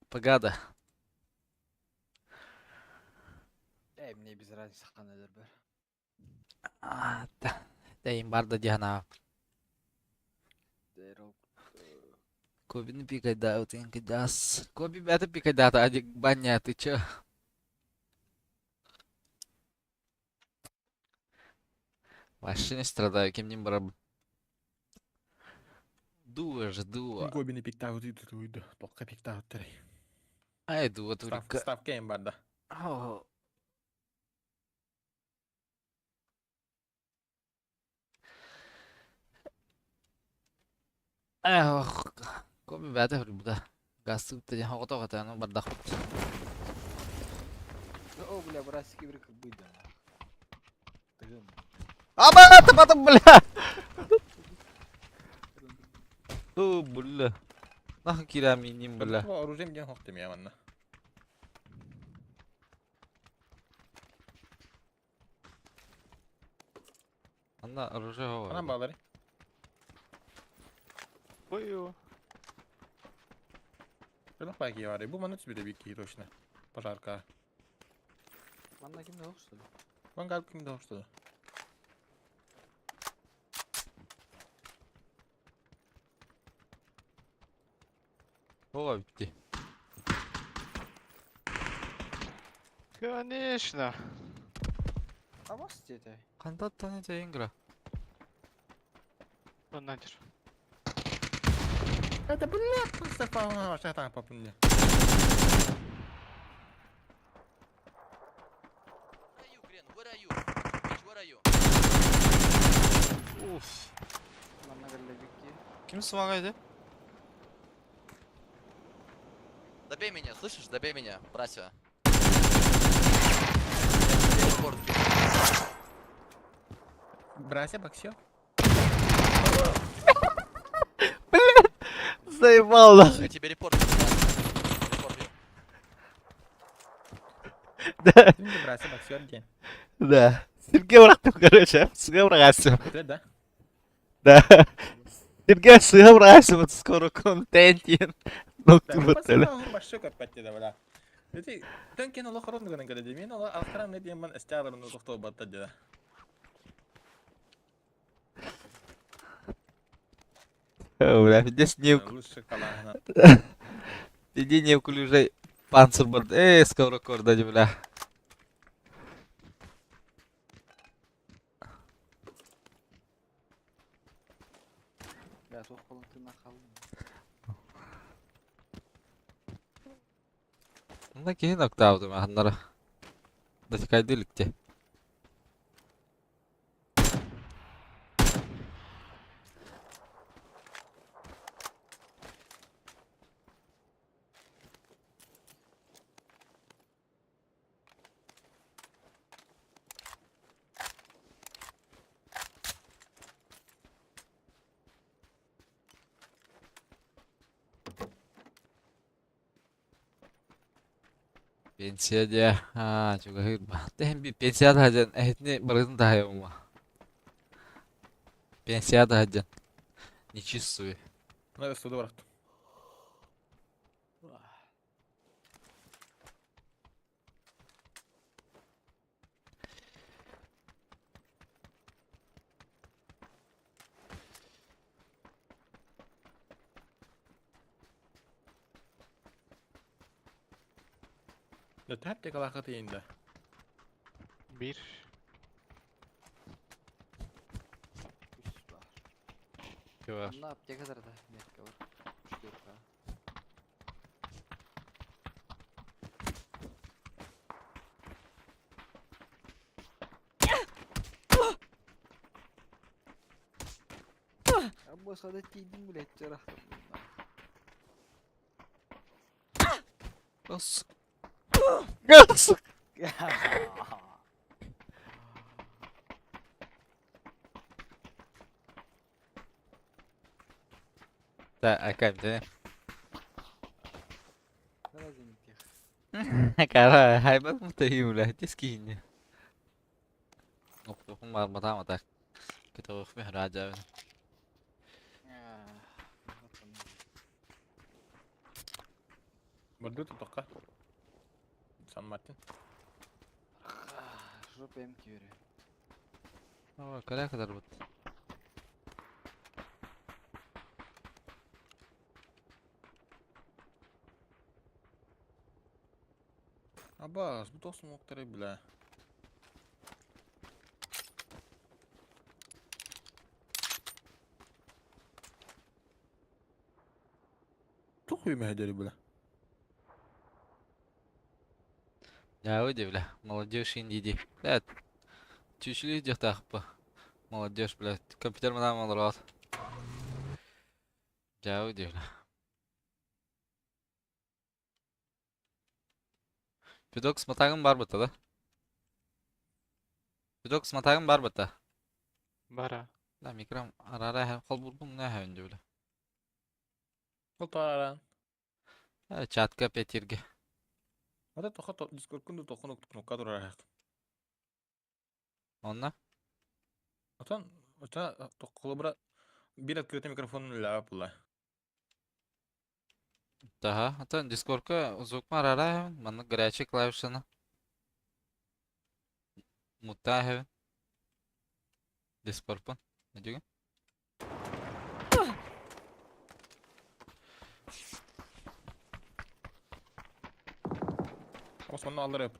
Погада. Э, мне без разницы ханна бар. Тэйин бар да диһана. Кобины пикайда, вот кидас. Коби это пикайдата, а баня, ты чё? Вообще не страдаю, кем не бараб. Дуа же, дуа. Гобини пиктау ты тоққа пиктау терей. Ай, дуа турика. Ставка им барда. Эх, Коби бәтэ хүрбүтэ. Гастык та хогото хатаны бардах. О, бля, братики бір кырбыйда. Тыгын. Аба, тапатым, бля. О, бля. Нахуй кираминим, бля. Оружием ден хоқтым я манна. Анна оружие Анам балары. Бою. Бір пайки бар. Бу мана түбүдө бир ки точно. Пожарка. Манна кимде yok что ли? Ван галп кимде что Ова битти. Конечно. А вас деді. Кантаттан эте ингра. Оннан жүр. Это блядь, просто шайтан попынды. Уф. Манна кэллэбикки. Ким сымагайды? Добей меня, слышишь? Добей меня, братья. Братья, боксер. Заебал нахуй. Я тебе репорт. Репорт. Да. Братья, боксер, где? Да. Сергей бырахтым, короче. Сыга бырахасым. Да? Да. Сергей сыга бырахасым, скоро контентин. Ну, ты вот это. Башка каппатты да бля. Эти төнкен олох хорон гынан кэлэ мен ола алхаран не диэн ман эстяларын тохтоо батта деді. О, бля, здесь не... Лучше калаана. Иди не уже панцир бард. Эй, скоро корда, бля. Бля, туох болон тыына хаалдым. Мында киһин октавды маханнара. Датикайды иликте. Пенсия дьэ, аа чугаһыыр Тэһин би пенсия таһадьан эһитини барытын таһайыма. Пенсия таһадьан. Не чувствую. Надо сюда барахтым. Да тәп тек алақы тейінді. Bir. Үс бар. Бар. Манна аптека тарда. Мекке бар. Үш төрт. Аббас хада тиийдим блядь чарахтан. Сука. Да, акай, да. Кара, хайбат мутайым, бля, тискини. Оптохум бар матам так. Кетох ми раджа. Барды тутаққа. Сан Мартин. Жопа эм кире. О, кара kadar бут. Абас, бу тоқсын оқтары, бля. Тух үймәһәдери, бля. Я выйди, бля. Молодежь индиди. Бля, чүчүлүү дьахтаахпа. Молодежь, бля. Компьютер мадам олорот. Я выйди, бля. Педокс матагым бар быта да? Педокс матагым бар быта. Бара. Да, микром арара һәм кол бурбум не һәм бля. Ол тараран. Чатка петирге. Ата тоха Дискорд күнді тоқын кнопка турар. Онна? Отон, ота тоққылы бир открытый микрофон ля була. Таха, ата Дискордка звук арара һәм манны горячий клавишаны. Мутта һәм. Дискордпын. Не деген? Османны алыр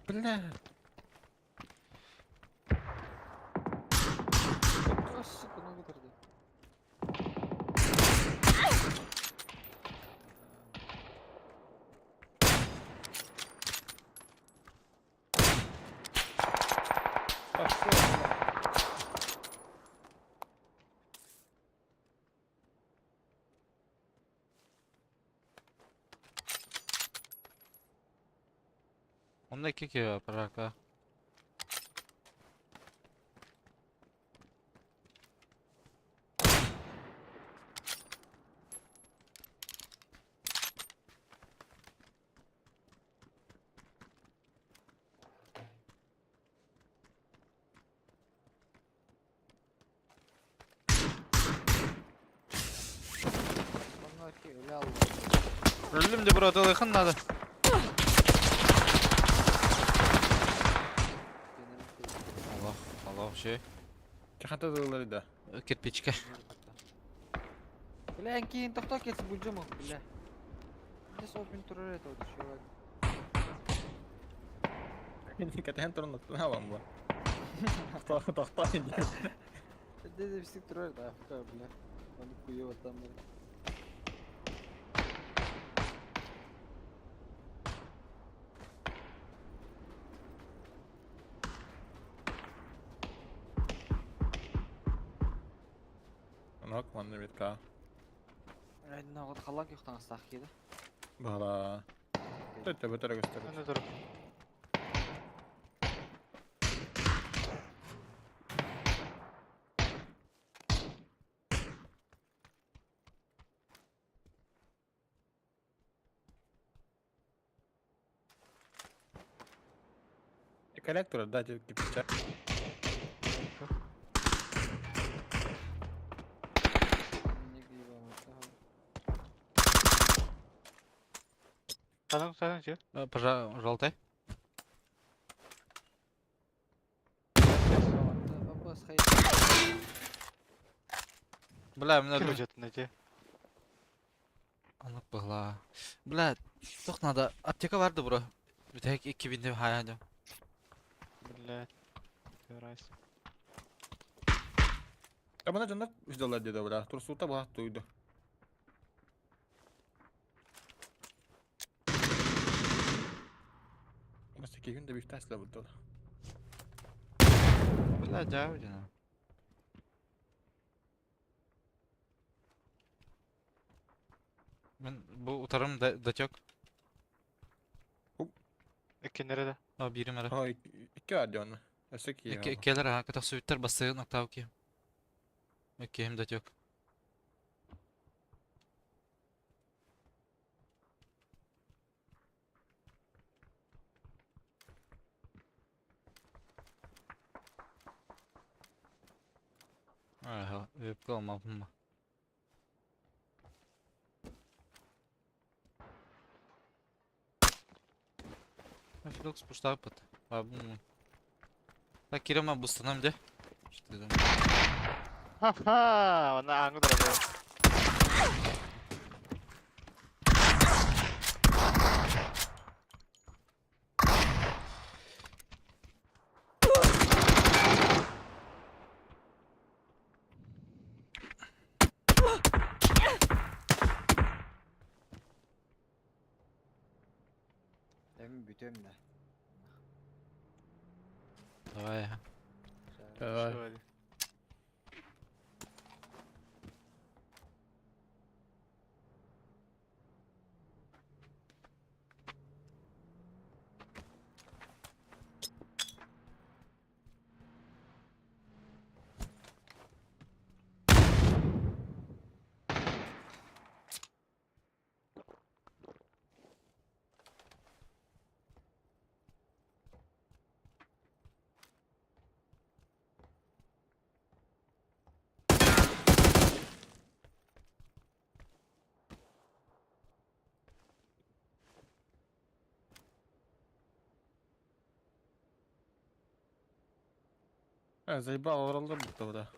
Бля. О, сука, ногу торды. Пошел. Онда кеке пожарка. Öldüm de bro, yakın надо. Allah, Allah şey. Чахата дылары да. Кирпичке. Бля, кейин тохто кетсин булжуму, бля. Здесь опен турар это вот чувак. Катахан турун на вам бу. Тохто Здесь все турар, да, бля. Он хуёво там, бля. Анак манны битка. Нагот халак юктан астах киде. Бала. Төттө бөтөрө көстөр. Аны тур. Коллектор, да, кирпича. Садан садан че? Пожалуйста. Бля, мне Ким жеттин эти? Анық быгла. Бля, тох надо. Аптека барды бро. Бүтәк 2000 хаяны. Бля. Раз. А бана жандар ждала деди, бля. Турсута була туйду. Бас iki günde bir taşla buldu. Бля, жау жана. Мин бу утарым датек. Иккиннere да. О, биирим эрэ. О, икки бар дьон. Өссө киһи. Икки иккилэр аха кытахсыбыттар бастыгын октав киһим. Иккиһим датек. Ага, вебка алмаппын ба. Филокс пуштааппыт. Бабын. Так, Кирема бустанам де. Что ты там? Ха-ха, она аңы дорогой. Эми бүтөм да. Давай. Давай. Э, заебал, оралдар бутта да.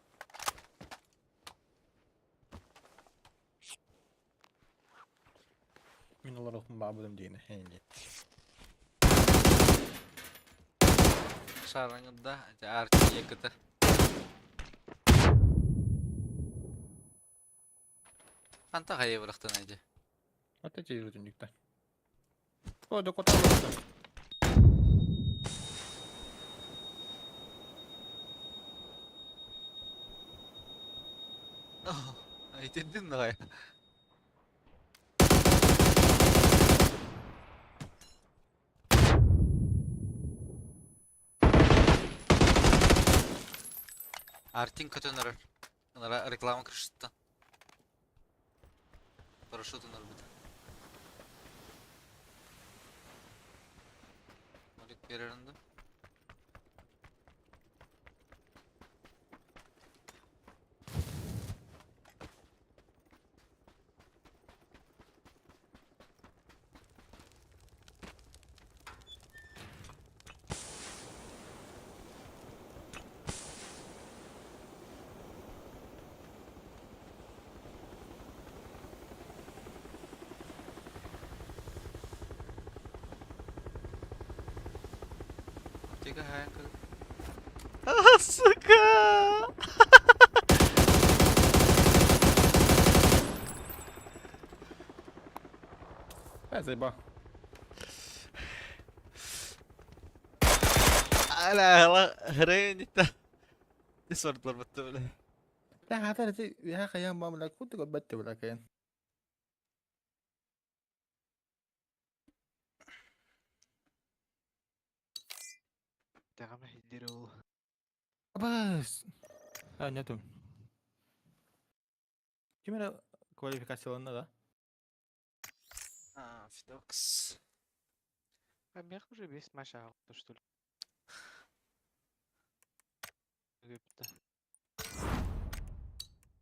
Мин олар окун баабыдым диэни хэнди. Шараңында арти екіті. Ханта хайы бырахтан айды. Вот эти жүрүтүндүктен. О, да кота. Айтендин нагай. Артин көтөнөр. Ынара реклама крышыттан. Парашют ынар бит. Молик береринди. Тига хаякыл. А, сука! Э, заебал. Ала, хрень это. Ти сортлар бітті біле. لا هذا يا اخي يا ماما كنت قد بت ولا كان. Тагама хиддиро. Бas. А, нету. Ким era квалификацияланна да? А, Фидокс. А мех уже весь маша что ли? Өпті.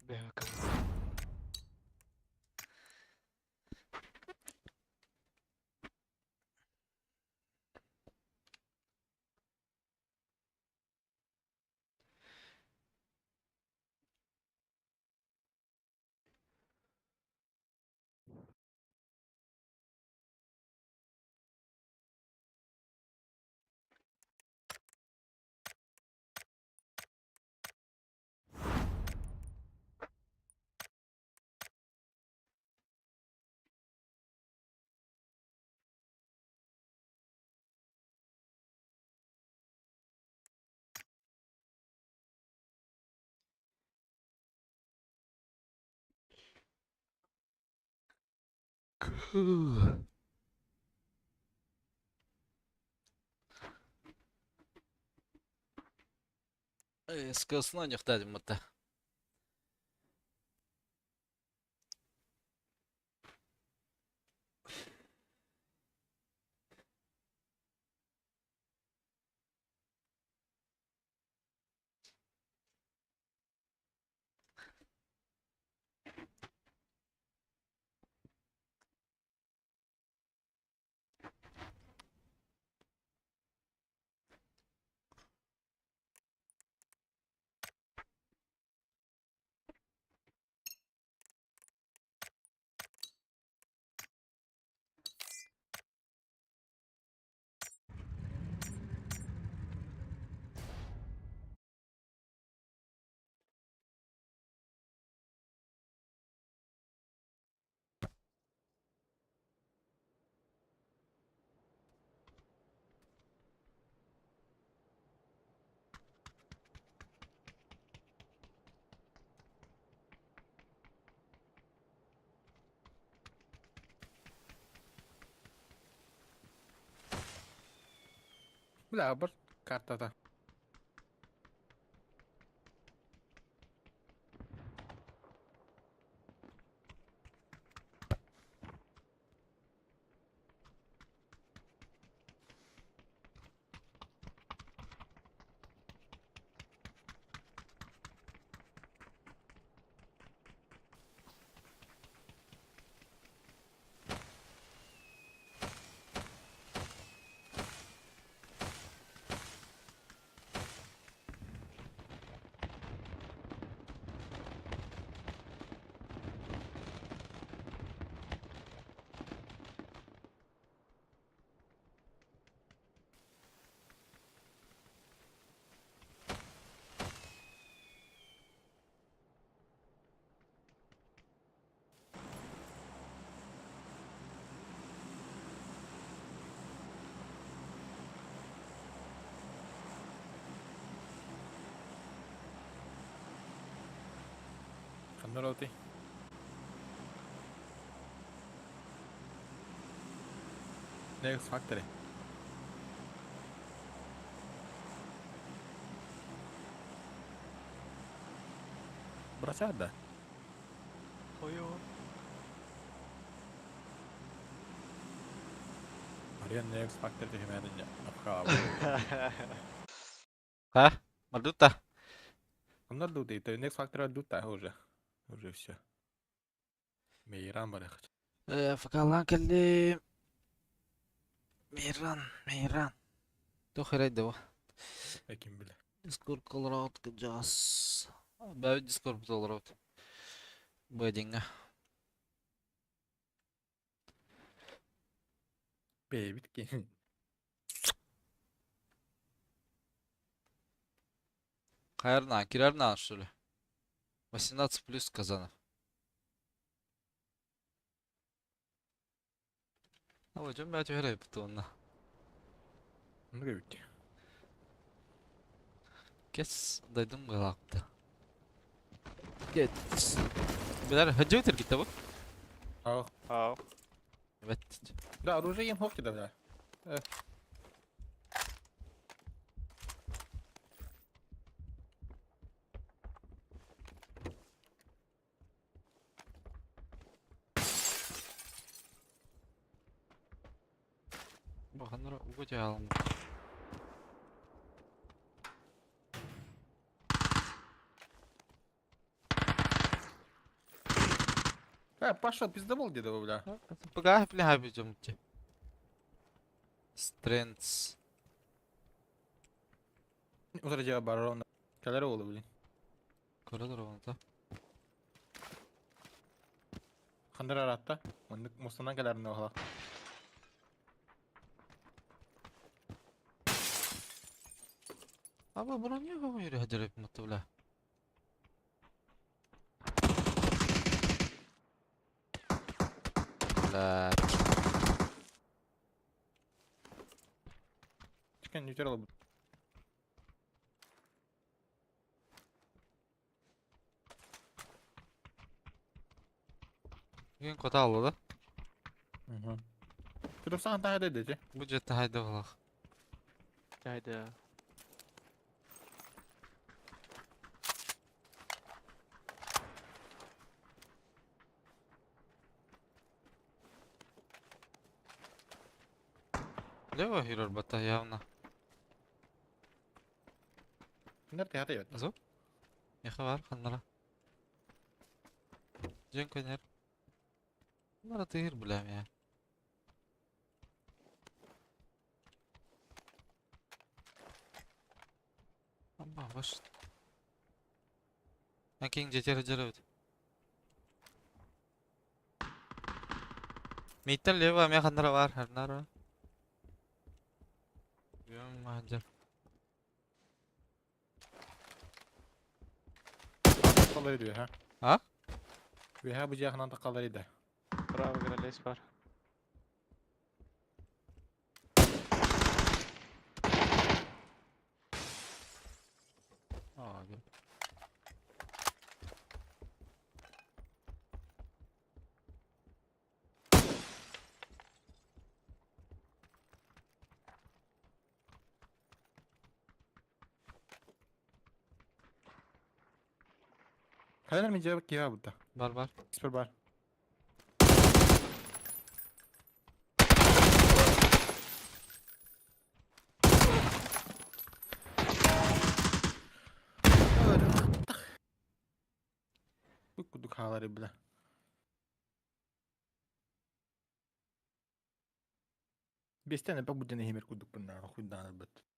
Бэка. СКС-ны оонньуохтаа дьоммут да. Бля, бар картата. Ханна роти? Next Factory. Бросать, да? Хойо. Арыйан Next Factory түһүмээтин апка А? Мардута. Оннор дуу ты Next Factory дута уже. Уже все. Мейран барах. Факалан кэлли. Мейран, Мейран. Туох эрэй да бу. Ким билэ. Дискорд олороот кыдьаас. Бэйэбит Дискордбут олоробут. Быадиҥҥа. Бэйэбит киһи. Хайарнаан, кирарнаан что ли? 18 плюс Казанов. А дьон бää түһэр эбит уонна. Оннук эбит. Кэс дойдум быһалаахта. Кэс. Билэр хаджы тиргитте бу. Ах. Ау. Evet. Да, оружие им хокки да, бля. Баханнара уга жаалым. Паша, пиздобол где-то, бля. Пока бля бежим. Strengths. Утра барон. Калера олы, блин. Көрө ону Хандар аратта. Оннук мустанан калерин охла. Аба броня бу yürü hacer mutlu бля. Бля. Чикен нүтер олы. Бүгүн кота алды да. Кытып саҕан таһайда дечи. Бу дьэ таһайда булах. Таһайда. Лево хирор бата явно. Кинер теһата ебет. Азу? Меха бар ханнара. Дьэн көнер. Бара тыыр билэм я. Амма баш. Акин жетер жарабыт. Миттен лево ме ханнара бар, ханнара. Бьем маханжар. Қалар еді, ha? А? Веха бу жахынан да қалар еді. Право гралес бар. Aa, gel. Kalender mi cevap ki burada? Бар бар. Süper бар. Кудук хаалары била. Бестен эпек буден хемер кудук бунна хуйдан бит.